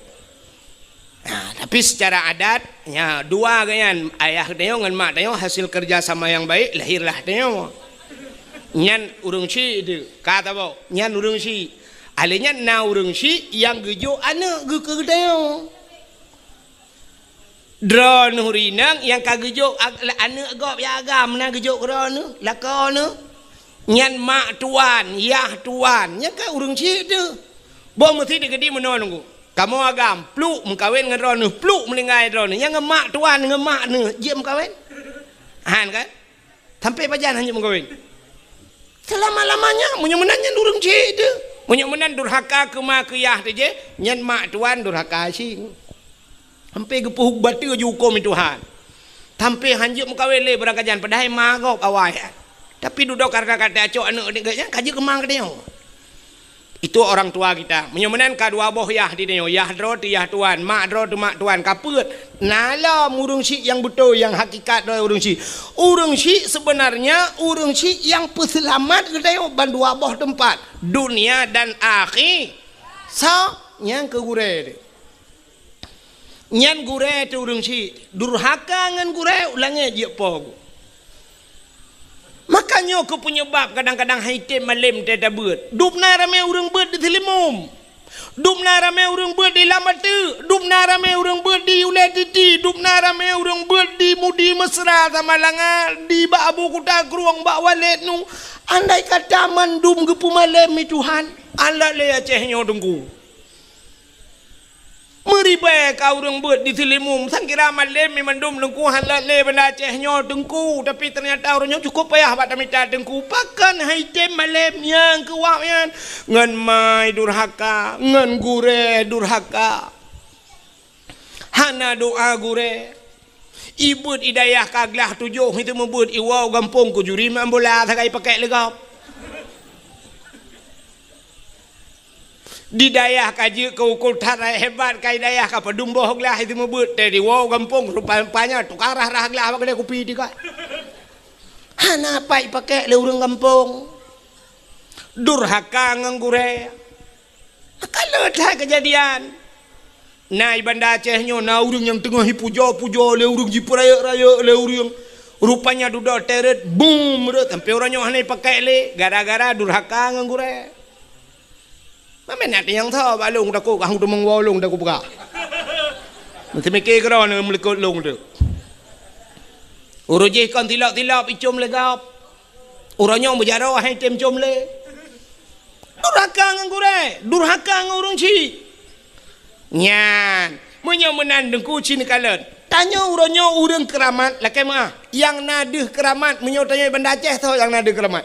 Ha, tapi secara adat, nya, dua geuh nyan, ayah tanyoe ngon mak tanyoe hasil kerja sama yang baik, lahirlah tanyoe. Nyan ureueng chik teuh, ka tabôh, nyan ureueng chik. Alèh nyan na ureueng chik nyang geujok aneuk geuh keu geutanyoe. Droeneuh rinang nyang ka geujok ag-, aneuk gob nyang agam na geujok keu droeneuh, lakoe neuh. Nyan mak tuan, yah tuan, nyan ka ureueng chik teuh. Boh meusi teukeudi meunoe Teungku. Kamoe agam, pluk meukawen ngon droeneuh, pluk meuninggai droeneuh. Nyang ngon mak tuan, ngon mak neuh, jeuet meukawen? Han kan? Sampai pajan hana meukawen? Selama-lamanya, meunyoe meunan nyan ureueng chik teuh. Meunyoe meunan durhaka keu ma keu yah teuh jih, nyan mak tuan durhaka cit. Sampai geupeuhu bateu ju huköm Tuhan. Sampai han jeuet meukawen lé barangkajan, padahai ma gob awai nyan. Tapi dudoe karena ka tacok aneuk geuh nyan, ka jeuet keu ma geutanyoe. Itu orang tua kita. Meunyoe meunan ka dua boh yah di tanyoe, yah droe teuh yah tuan, mak droe teuh mak tuan, ka peuet. Na lom ureueng chik nyang beutôi, nyang hakikat droe ureueng chik. Ureueng chik sebenarnya ureueng chik nyang peuseulamat geutanyoe ban dua boh teumpat, dunia dan akhi-, sa-, nyang keu gurèe teuh. Nyan gurèe teuh ureueng chik, durhaka ngon gurèe, u langèt jeuet po. Maka nyoe keuh peunyeubab kadang-kadang han item malem teutabeuet. Dum na ramè ureueng beuet di Seulimum. Dum na ramè ureueng beuet di Lam Ateuk. Dum na ramè ureueng beuet di Ulèe Titi. Dum na ramè ureueng beuet di Mudi Mesra, Samalanga, di bak Abu Kuta Krueng, bak Waled Nu. Andai kata mandum geupeumalem lé Tuhan, alat lé Aceh nyoe Teungku. Meuribèe ka ureueng beuet di Seulimum, sangkira malem mandum Teungku han lé Banda Aceh nyoe Teungku, tapi teunyata ureueng nyoe cukup payah bak tamita Teungku. Pakon han item malem nyang keu awak nyan? Ngon ma durhaka, ngon gurèe durhaka. Hana doa gurèe. Ibeuet idayah ka glah tujoh, itu meubeuet iwoe gampông keu juri main bola sagai pakèk lé gob. Di dayah ka jeuet keu ukul that hebat, ka idayah ka padum boh glah itu meubeuet, teuh diwoe gampông rupa-rupanya tukang rhah-rhah glah bak keudè kupi teuka. Hana pat ipakèk lé ureueng gampông. Durhaka ngon gurèe. Maka le that keujadian. Na i Banda Aceh nyoe na ureueng nyang teungoh ipujoe-pujoe lé ureueng, jipeurayeuk-rayeuk lé ureueng. Rupanya dudoe teuret, bum, rot, sampoe uroe nyoe hana ipakèk lé gara-gara durhaka ngon gurèe. Mamèn na teunyang tho bak lôn takot, kah teumong woe lôn takot peugah. Meuteumike keudroe neuh meulikot lôn teuh. Uroe jih kon tilop-tilop icom lé gob. Uroe nyoe meujaroe hai tem com lé. Durhaka ngon gurèe, durhaka ngon ureueng chik. Nyan, meunyoe meunan Teungku ci neukalon. Tanyoe uroe nyoe ureueng keuramat lakèe meu'ah. Nyang na deuh keuramat meunyoe tanyoe Banda Aceh tho nyang na deuh keuramat.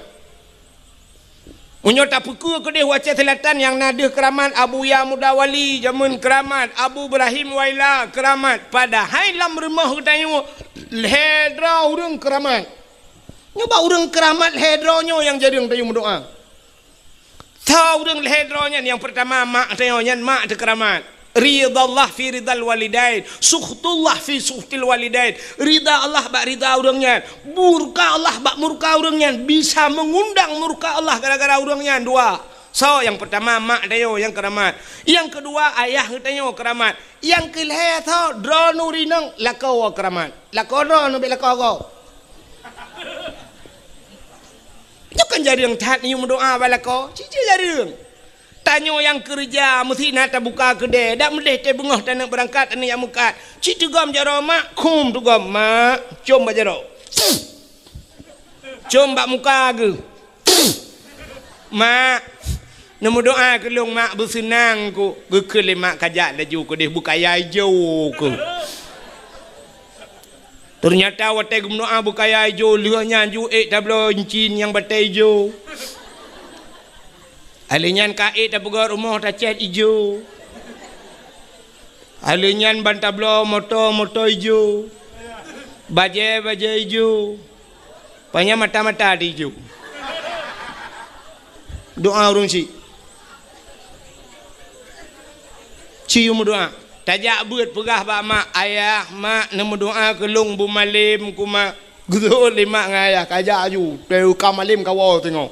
Meunyoe tapeukeue keudeh u Aceh Selatan nyang na deuh keuramat, Abuya Muda Wali jameun keuramat, Abu Ibrahim Waila keuramat. Padahai lam rumoh geutanyoe lhèe droe ureueng keuramat. Nyoe bak ureueng keuramat lhèe droe nyoe nyang jareueng tanyoe meudoa. Tho ureuëng lhée droe nyan, nyang peurtama mak tanyoe nyan, mak teukeuramat. Ridallah fi ridal walidain, sukhtullah fi sukhtil walidain. Rida Allah bak rida ureuëng nyan, murka Allah bak murka ureuëng nyan, bisa meungundang murka Allah gara-gara ureuëng nyan dua. So, nyang peurtama mak tanyoe nyang keuramat. Nyang keudua ayah geutanyoe keuramat. Nyang keulhée tho droeneuh ureuëng inong lakoe keuramat. Lakoe droeneuh bék lakoe gob. Nyoe kan jareueng that neuyue meudoá bak lakoe, cit-cit jareueng. Tanyoe nyang keureuja meusti na tabuka keudée, dak meudeh teuh beungoh taneuk beurangkat aneuk nyang meukat. Cit teugom jaroe mak, khum teugom mak, com bak jaroe. Com bak muka geuh. Mak, neumeudoá keu lôn mak, beuseunang ku. Geukheun lé mak kajak laju keudeh beukaya ijo keuh. Teunyata watée geumeudoá beukaya ijo, lheueh nyan ju ék tabloe incin nyang batée ijo. Alheuh nyan ka ék tapeugöt rumoh tacét ijo. Alheuh nyan ban tabloe moto, moto ijo. Bajée, bajée ijo. Panyang mata-mata di ijo. Doá ureuëng syiek. Ci yue meudoá. Tajak beuet peugah bak mak, "Ayah, mak, neumeudoá keu lôn beumalem ku mak." Geuseuôt lé mak ngon ayah, kajak aju. Teuka malem kawoe singoh.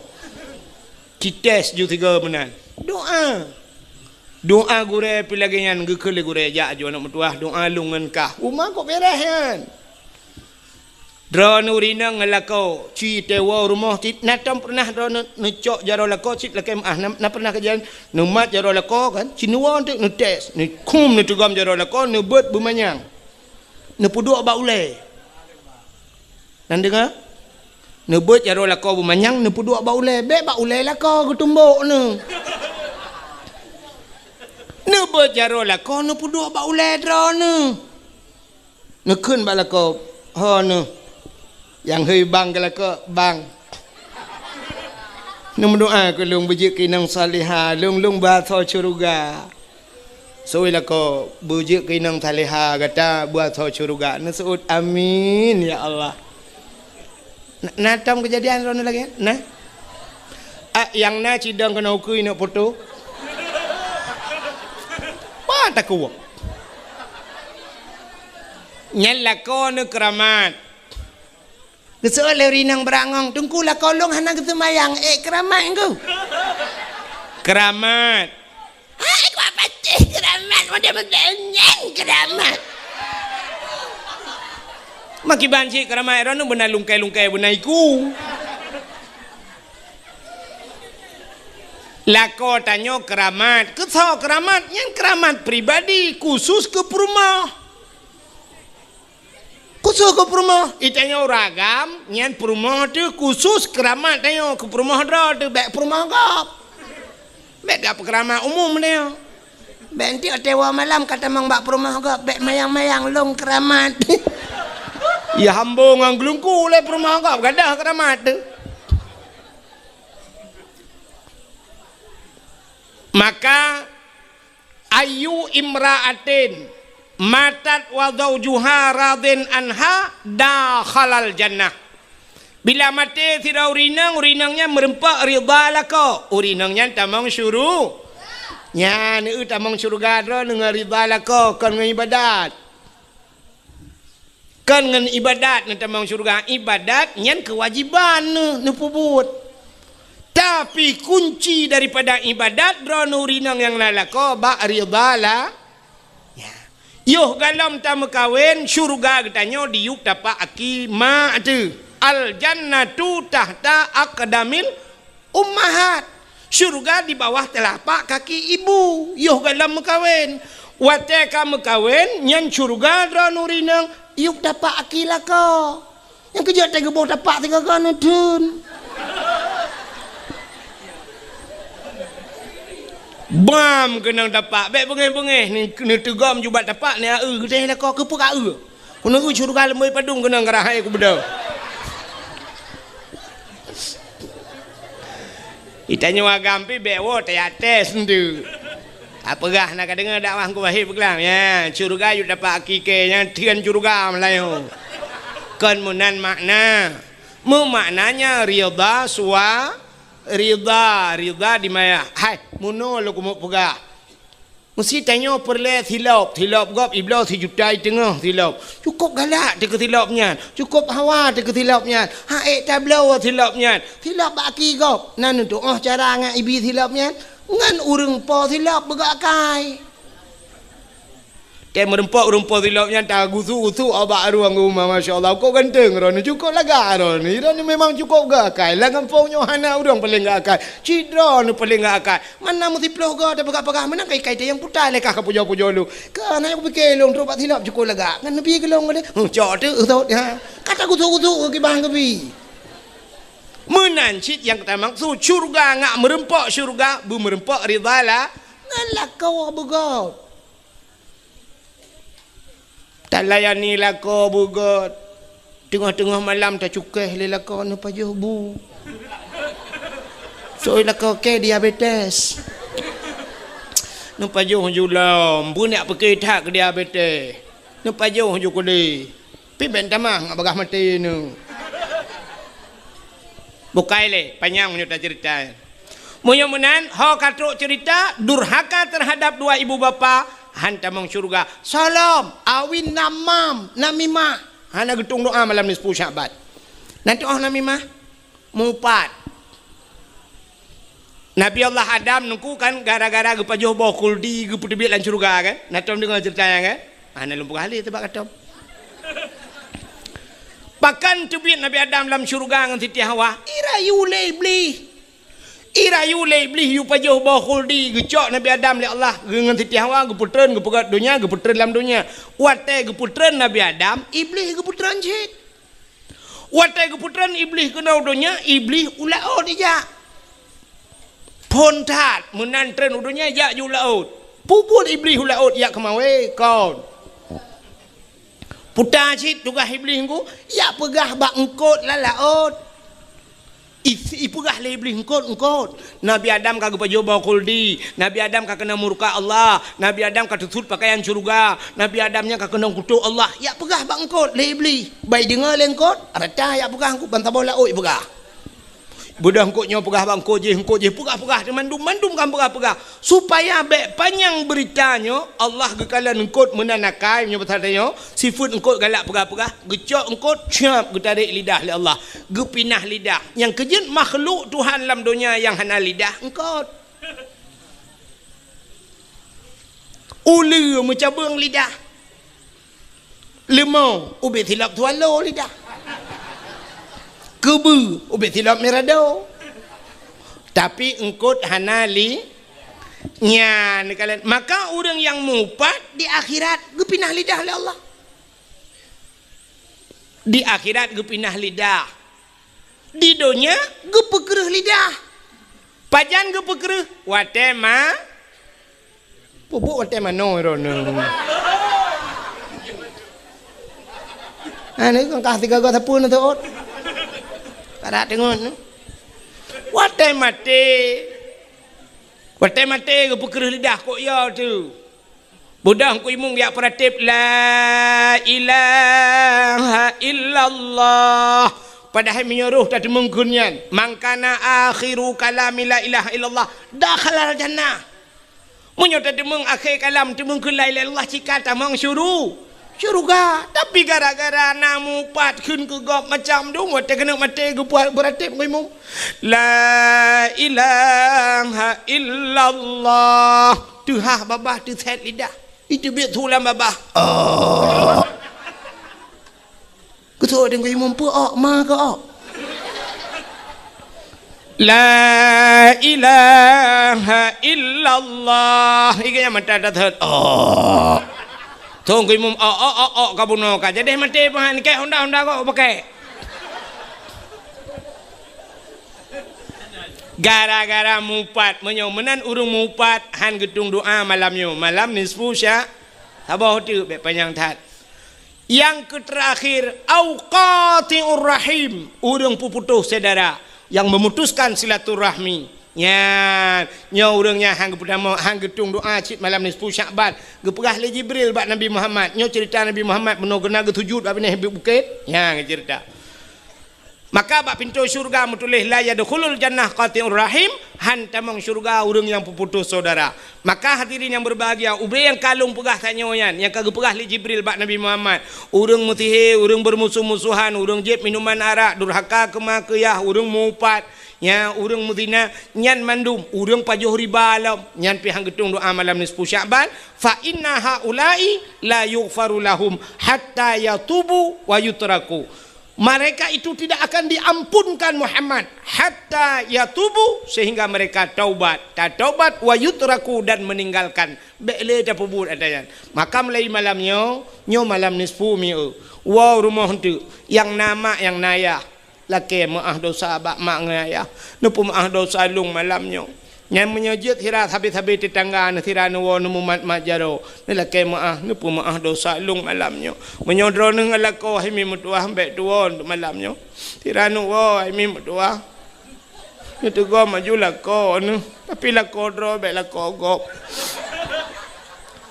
Cites ju tiga meunan. Doá. Doá gurée pi lagée nyan geukheun lé gurée, "Jak aju aneuk meutuwah, doá lôn ngon kah." Uma kok beres nyan. Droeneuh ureuëng inong ngon lakoe, ci tewoe rumoh cit, na tom peureunah droeneuh neucok jaroe lakoe cit lakée meuáh, na, na peureunah kejadian neumat jaroe lakoe kan, ci neuwoe teuk neutes, neukhum neuteugom jaroe lakoe, neubeuet beumanyang. Neupeuduek bak ulée. Nan deungoe? Neubeuet jaroe lakoe beumanyang, neupeuduek bak ulée. Bék bak ulée lakoe geutumbok neuh. Neubeuet jaroe lakoe, neupeuduek bak ulée droeneuh. Neukheun bak lakoe, "Ho neuh, nyang hei bang keu lakoe, bang. Neumeudoá keu lôn beujeuet keu inong salihah, lôn, lôn beuasoe syeuruga." Seuôt lakoe, "Beujeuet keu inong salihah gata beuasoe syeuruga." Neuseuôt, "Amin, ya Allah." Na, na tom keujadian droeneuh lagée nyan? Na? Ah, nyang na cidong keunoe ukeue neuk poto. Bah takuwok. Nyan lakoe neuh keuramat. Geuseuôt lé ureuëng inong beurangong, "Teungku, lakoe lôn hana geuseumayang, ék keuramat ngku." Keuramat. Hai, kuat patéh keuramat, model-model nyan keuramat. Makiban cit keuramat droeneuh beuna lungkai-lungkai beuna iku. Lakoe tanyoe keuramat, keu soe keuramat, nyan keuramat pribadi, khusus keu peurumoh. Khusus keu peurumoh, i tanyoe ureuëng agam, nyan peurumoh teuh khusus keuramat tanyoe, keu peurumoh droe teuh bék peurumoh gob. Bék gak peukeuramat umum tanyoe. Bék enteuk watée woe malam ka tamong bak peurumoh gob, bék mayang-mayang lôn keuramat. Ya hambo ngon geulungku lé peurumoh gob, gadôh keuramat teuh. Maka, "Ayyu imra'atin matat wa zaujuha radin anha dakhalal jannah." Bila maté sidroe ureuëng inong, ureuëng inong nyan meureumpok rida lakoe, ureuëng inong nyan tamong syuru-, nyan, eu, tamong syeuruga droeneuh ngon rida lakoe, kon ngon iébadat. Kon ngon iébadat neutamong syeuruga. Iébadat nyan keuwajéban neuh neupeubuet. Tapi kunci daripada iébadat droeneuh ureuëng inong nyang na lakoe bak rida la-, ya. Yoh gohlom tameukawen, syeuruga geutanyoe diyueb tapak aki mak teuh. Al jannatu tahta aqdamil ummahat. Syeuruga di bawah teulapak kaki ibu, yoh gohlom meukawen. Watée ka meukawen, nyan syeuruga droeneuh ureuëng inong, yueb tapak aki lakoe. Nyang keujeuet teuh geuboh tapak sigoe-goe neutheun. Bam keunong tapak, bék beungéh-beungéh, ni, neuteugom ju bak tapak, ni, eu, geudeh lakoe, keupeue ka eu. Keuneuk syeuruga leumoi padum keunong geurahai kubeudôh. Itanyoe agam pih bék woe teuyaté seundeue. Apeugah na ka deungoe dakwah Teungku Wahid peugah, ya, syeuruga yue dapat hakiki nyan theun syeuruga meulayeue. Kon meunan makna. Meumaknanya ridha sua-, Ridha, ridha di maya. Hai, meunoe lôn keumeung peugah. Meusti tanyoe peureulée silop, silop gob ibloe sijuta i teungoh silop. Cukôp galak teuh keu silop nyan, cukôp hawa teuh keu silop nyan. Hak ék tabloe silop nyan. Silop bak aki gob. Na neutuoh cara ngon ibi silop nyan? Ngon ureuëng po silop beugok akai. Tée meureumpok-reumpok silop nyan tagusu-gusu bak ruang uma, masya Allah, kok ganteng droeneuh, cukôp lagak droeneuh. Droeneuh memang cukôp geuakai. Lam gampông nyoe hana ureuëng paleng geuakai. Cit droeneuh paleng geuakai. Mana meusiplôh goe tapeugah-peugah, meunan kai-kai teuh nyang putai lé kah ka pujoe-pujoe lôn. Ka na nyang kupike lôn trok bak silop cukôp lagak. Ngon neubi keu lôn lé. Huh, cok teuh sot, ha. Ka tagusu-gusu keu kibang keubi. Meunan cit nyang tamaksud syurga ngat meureumpok syurga, beumeureumpok ridha lah ngon lakoe beugöt. Talayani lakoe beugöt. Teungoh-teungoh malam tacukéh lé lakoe neupajoh bu. Soi lakoe kée diabetes. Neupajoh ju lom, beunyak peuke that keu diabetes. Neupajoh ju keudeh. Pih ben tamah ngat bagah maté nyoe. Bukai lé, panyang meunyoe taceurita. Meunyoe meunan, ho ka trok ceurita, durhaka teuhadab dua ibu bapa, han tamong syeuruga. Solom, awi namam, namimah. Hana geutueng doá malam nisfu Sya'ban. Na tuoh namimah? Mupat. Nabi Allah Adam nungku kan gara-gara geupajoh boh khuldi geupeuteubiet lam syeuruga kan? Na tom deungoe ceurita nyan kan? Ah, na lôn peugah lé teuh bak katom. Pakon teubiet Nabi Adam lam syeuruga ngon Siti Hawa? Irayu lé Iblih. Irayu lé Iblih yue pajoh boh khuldi geucok Nabi Adam lé Allah ngon Siti Hawa geupeutreun geupeugöt donya geupeutreun lam donya. Watée geupeutreun Nabi Adam, Iblih geupeutreun cit. Watée geupeutreun Iblih keunoe donya, Iblih u laôt ijak. Phon that meunan treun u donya jak ju laôt. Peubuet Iblih u laôt jak keumawé kon. Puta cit tugaih Iblih ngku, jak peugah bak eungkôt lam laôt. I, ipeugah lé Iblih eungkôt-eungkôt. Nabi Adam ka geupajoh boh khuldi. Nabi Adam ka keunong murka Allah. Nabi Adam ka teusut pakaian syeuruga. Nabi Adam nyan ka keunong kutok Allah. Jak peugah bak eungkôt lé Iblih. Bai deungoe lé eungkôt, rata jak peugah eungkôt ban saboh laôt ipeugah. Beudôh eungkôt nyoe peugah bak eungkôt jéh, eungkôt jéh peugah-peugah teumandum, mandum kan peugah-peugah. Supaya bék panyang beurita nyoe, Allah geukalon eungkôt meunan akai nyoe pasal tanyoe, sifeuet eungkôt galak peugah-peugah, geucok eungkôt, cap, geutarek lidah lé Allah, geupinah lidah. Nyang keujeuet makhluk Tuhan lam donya nyang hana lidah, eungkôt. Uleue meucabeueng lidah. Leumo ubit silop swallow lidah. Keubeue ubit silop mirado. Tapi eungkôt hana li nyan kalon. Maka ureuëng nyang mupat di akhirat geupinah lidah lé Allah. Di akhirat geupinah lidah. Di donya geupeukreueh lidah. Pajan geupeukreueh? Watée ma Peubuet watée manoe droeneuh. Hana kah sigaga sapeue na teuôt. Kada teungon. Watée maté. Watée maté geupeukreueh lidah kok ya tu. Beudôh keu imum jak peuratéb la ilaha illallah. Padahai meunyoe roh tateumeung kheun nyan, man kana akhiru kalami la ilaha illallah, dakhalal jannah. Meunyoe tateumeung akhé kalam teumeung kheun la ilaha illallah cit ka tamong syuru-, syeuruga. Tapi gara-gara na mupat kheun keu gob macam dum watée keuneuk maté geupeuratéb ngon imum. La ilaha illallah. Teuhah babah teusét lidah. Iteubiet su lam babah. Oh. Keusoe teungku imum peu ok ma keu ok. La ilaha illallah. Iga nyang mata that-that. Ok. Teungku imum ok, ok, ok, ok, ka bunoe ka. Jadi maté pahan kek honda-honda kok pakai. Gara-gara mupat, meunyoe meunan ureuëng mupat han geutueng doa malam nyoe, malam nisfu sya-, saboh teuk bék panyang that. Nyang keu terakhir, au qati'ur rahim, ureuëng peuputôh syedara, nyang memutuskan silaturahmi. Nyan, nyoe ureuëng nyan han geupeutamong, han geutueng doa cit malam nisfu Sya'ban. Geupeugah lé Jibril bak Nabi Muhammad, nyoe ceurita Nabi Muhammad meunoe geuneuk geusujut bak binéh bukét. Nyan geuceurita. Maka bak pintoe syeuruga meutuléh, "La yadkhulul jannah qati'ur rahim," han tamong syeuruga ureuëng nyang peuputôh syedara. Maka hadirin nyang berbahagia, ubé nyang ka lôn peugah tanyoe nyan, nyang ka geupeugah lé Jibril bak Nabi Muhammad, ureuëng meusihé, ureuëng beurmusoh-musohan, ureuëng jieb minuman arak, durhaka keu ma keu yah, ureuëng meuupat, nya ureuëng meuzina, nyan mandum ureuëng pajoh riba lom, nyan pih han geutueng doa malam nisfu Sya'ban, "Fa inna haula'i la yughfaru lahum hatta yatubu wa yutraku." Mereka itu tidak akan diampunkan Muhammad hatta yatubu, sehingga mereka taubat, tataubat, wa yutraku, dan meninggalkan. Bék lé tapeubuet ata nyan. Maka mulai malam nyoe, nyoe malam nisfu mi'u. Woe rumoh eunteuk, nyang na mak, nyang na yah. Lakée meuáh dosa bak mak ngon ayah. Neupeumeuáh dosa lôn malam nyoe. Nyan meunyoe jeuet sira sabe-sabe teutangga, sira neuwoe neumumat-mat jaroe, neulakée meuáh, neupeumeuáh dosa lôn malam nyoe. Meunyoe droeneuh ngon lakoe hai mi meutuwah, bék tuwoe malam nyoe. Sira neuwoe hai mi meutuwah, neuteugom aju lakoe neuh, tapi lakoe droe bék lakoe gob.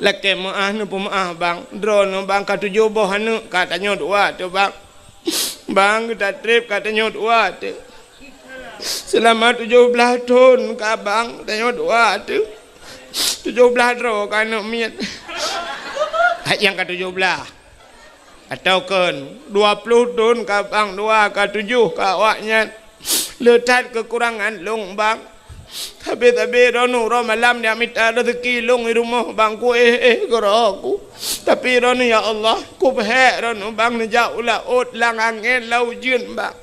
Lakée meuáh, neupeumeuáh bang. Droeneuh bang ka tujoh boh aneuëk, ka tanyoe dua teuh bang. Bang, geuta treb ka tanyoe dua teuh. Seulama tujoh blaih thon ka bang, tanyoe dua teuh. Tujoh blaih droe ka aneuëk miet. Hai nyang ka tujoh blaih. Atawa kon dua ploh thon ka bang dua, ka tujoh ka awaknyan. Le that keukurangan lôn bang. Sabe-sabe droeneuh uroe malam neujak mita rezeki lôn di rumoh bang, kuéh-éh keudroe ku. Tapi droeneuh ya Allah, kupeuhék droeneuh bang neujak u laôt lam angén lam ujeuen bang.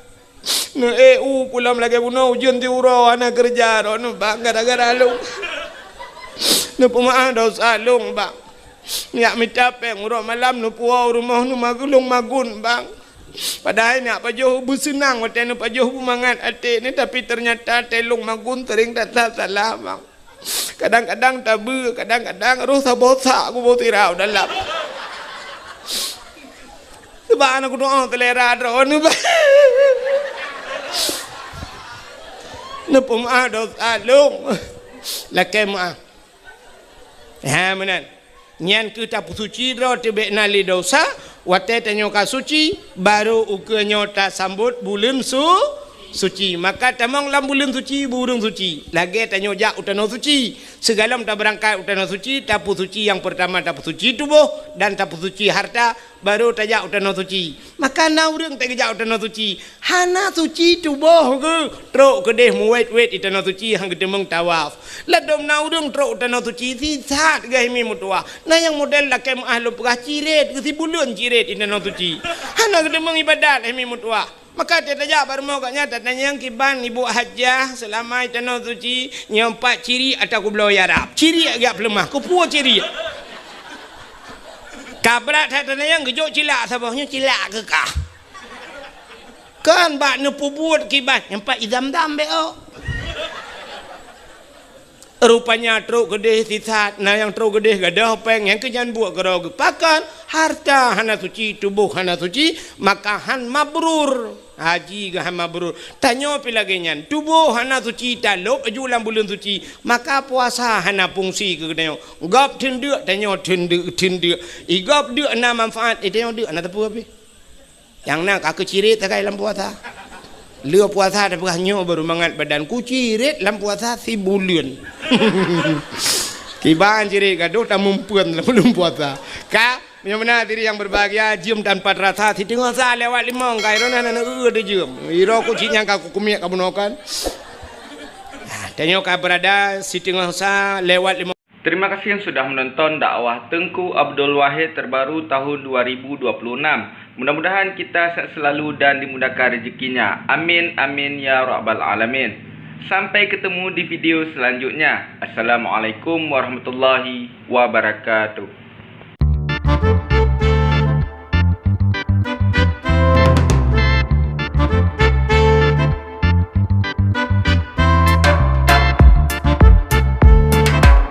Neuék u pulam lagée bunoe ujeuen siuroe hana keureuja droeneuh bang gara-gara lôn. Neupeumeuáh dosa lôn bang. Neujak mita péng uroe malam neupuwoe u rumoh neumagulong magun bang. Padahai neujak pajoh beuseunang watée neupajoh beumangat até neuh, tapi teunyata watée lôn magun seuring that-that salah bang. Kadang-kadang tabeue, kadang-kadang roh saboh sak kuboh sira u dalam. Sabab hana kudoa seulera droeneuh bang. Neupeumeuáh dosa lôn. Lakée meuáh. Ha meunan. Nyan keuh tapeusuci droe teuh bék na lé dosa, watée tanyoe ka suci, barô ukeue nyoe tasambot buleuen su-, suci. Maka tamong lam buleuen suci, beu ureuëng suci. Lagée tanyoe jak u tanoh suci. Sigohlom tabeurangkat u tanoh suci, tapeusuci nyang peurtama tapeusuci tuboh dan tapeusuci harta, barô tajak u tanoh suci. Maka na ureuëng teuk geujak u tanoh suci, hana suci tuboh geuh, trok keudeh meuwét-wét di tanoh suci han geuteumeung tawaf. Ladôm na ureuëng trok u tanoh suci sisat geuh hai mi meutuwah. Na nyang model lakée meuáh lôn peugah cirét geuh sibuleuen cirét di tanoh suci. Hana geuteumeung iébadat hai mi meutuwah. Maka teutajak bak rumoh gobnyan tatanyong kiban ibu hajah seulama di tanoh suci, nyoe pat cirét atawa kubloe ya rab. Cirét geujak peuleumah, keupeue cirét? Ka brat that tanyoe geujok cilak saboh nyoe cilak keu kah. Kan bak neupeubuet kiban nyang pat i zam-zam bék ôk. Rupanya trok keudeh sisat, na nyang trok keudeh gadôh péng nyang keu nyan buet keudroe geuh. Pakon harta hana suci, tuboh hana suci, maka han mabrur. Haji geuh han mabrur. Tanyoe pih lagée nyan, tuboh hana suci, talôb aju lam buleuen suci, maka puasa hana fungsi keu tanyoe. Gob theun deuk, tanyoe theun deuk, theun deuk. I gob deuk na manfaat, i tanyoe deuk hana teupeu pih. Nyang na ka keucirét sagai lam puasa. Le puasa tapeugah nyoe baru mangat badan kucirét lam puasa sibuleuen. Kiban cirét gadôh tamumpeuen lam buleuen puasa. Ka, meunyoe meunan diri nyang berbahagia, jeuem tanpa terasa, siteungoh sa lewat limong, ka droeneuh hana eu teujeuem. Iroe kucing nyang ka kukumiek ka bunoe kan. Nah, tanyoe ka berada siteungoh sa lewat limong. Terima kasih yang sudah menonton dakwah Teungku Abdul Wahid terbaru tahun dua ribu dua puluh enam. Mudah-mudahan kita sehat selalu dan dimudahkan rezekinya. Amin, amin, ya rabbal alamin. Sampai ketemu di video selanjutnya. Assalamualaikum warahmatullahi wabarakatuh.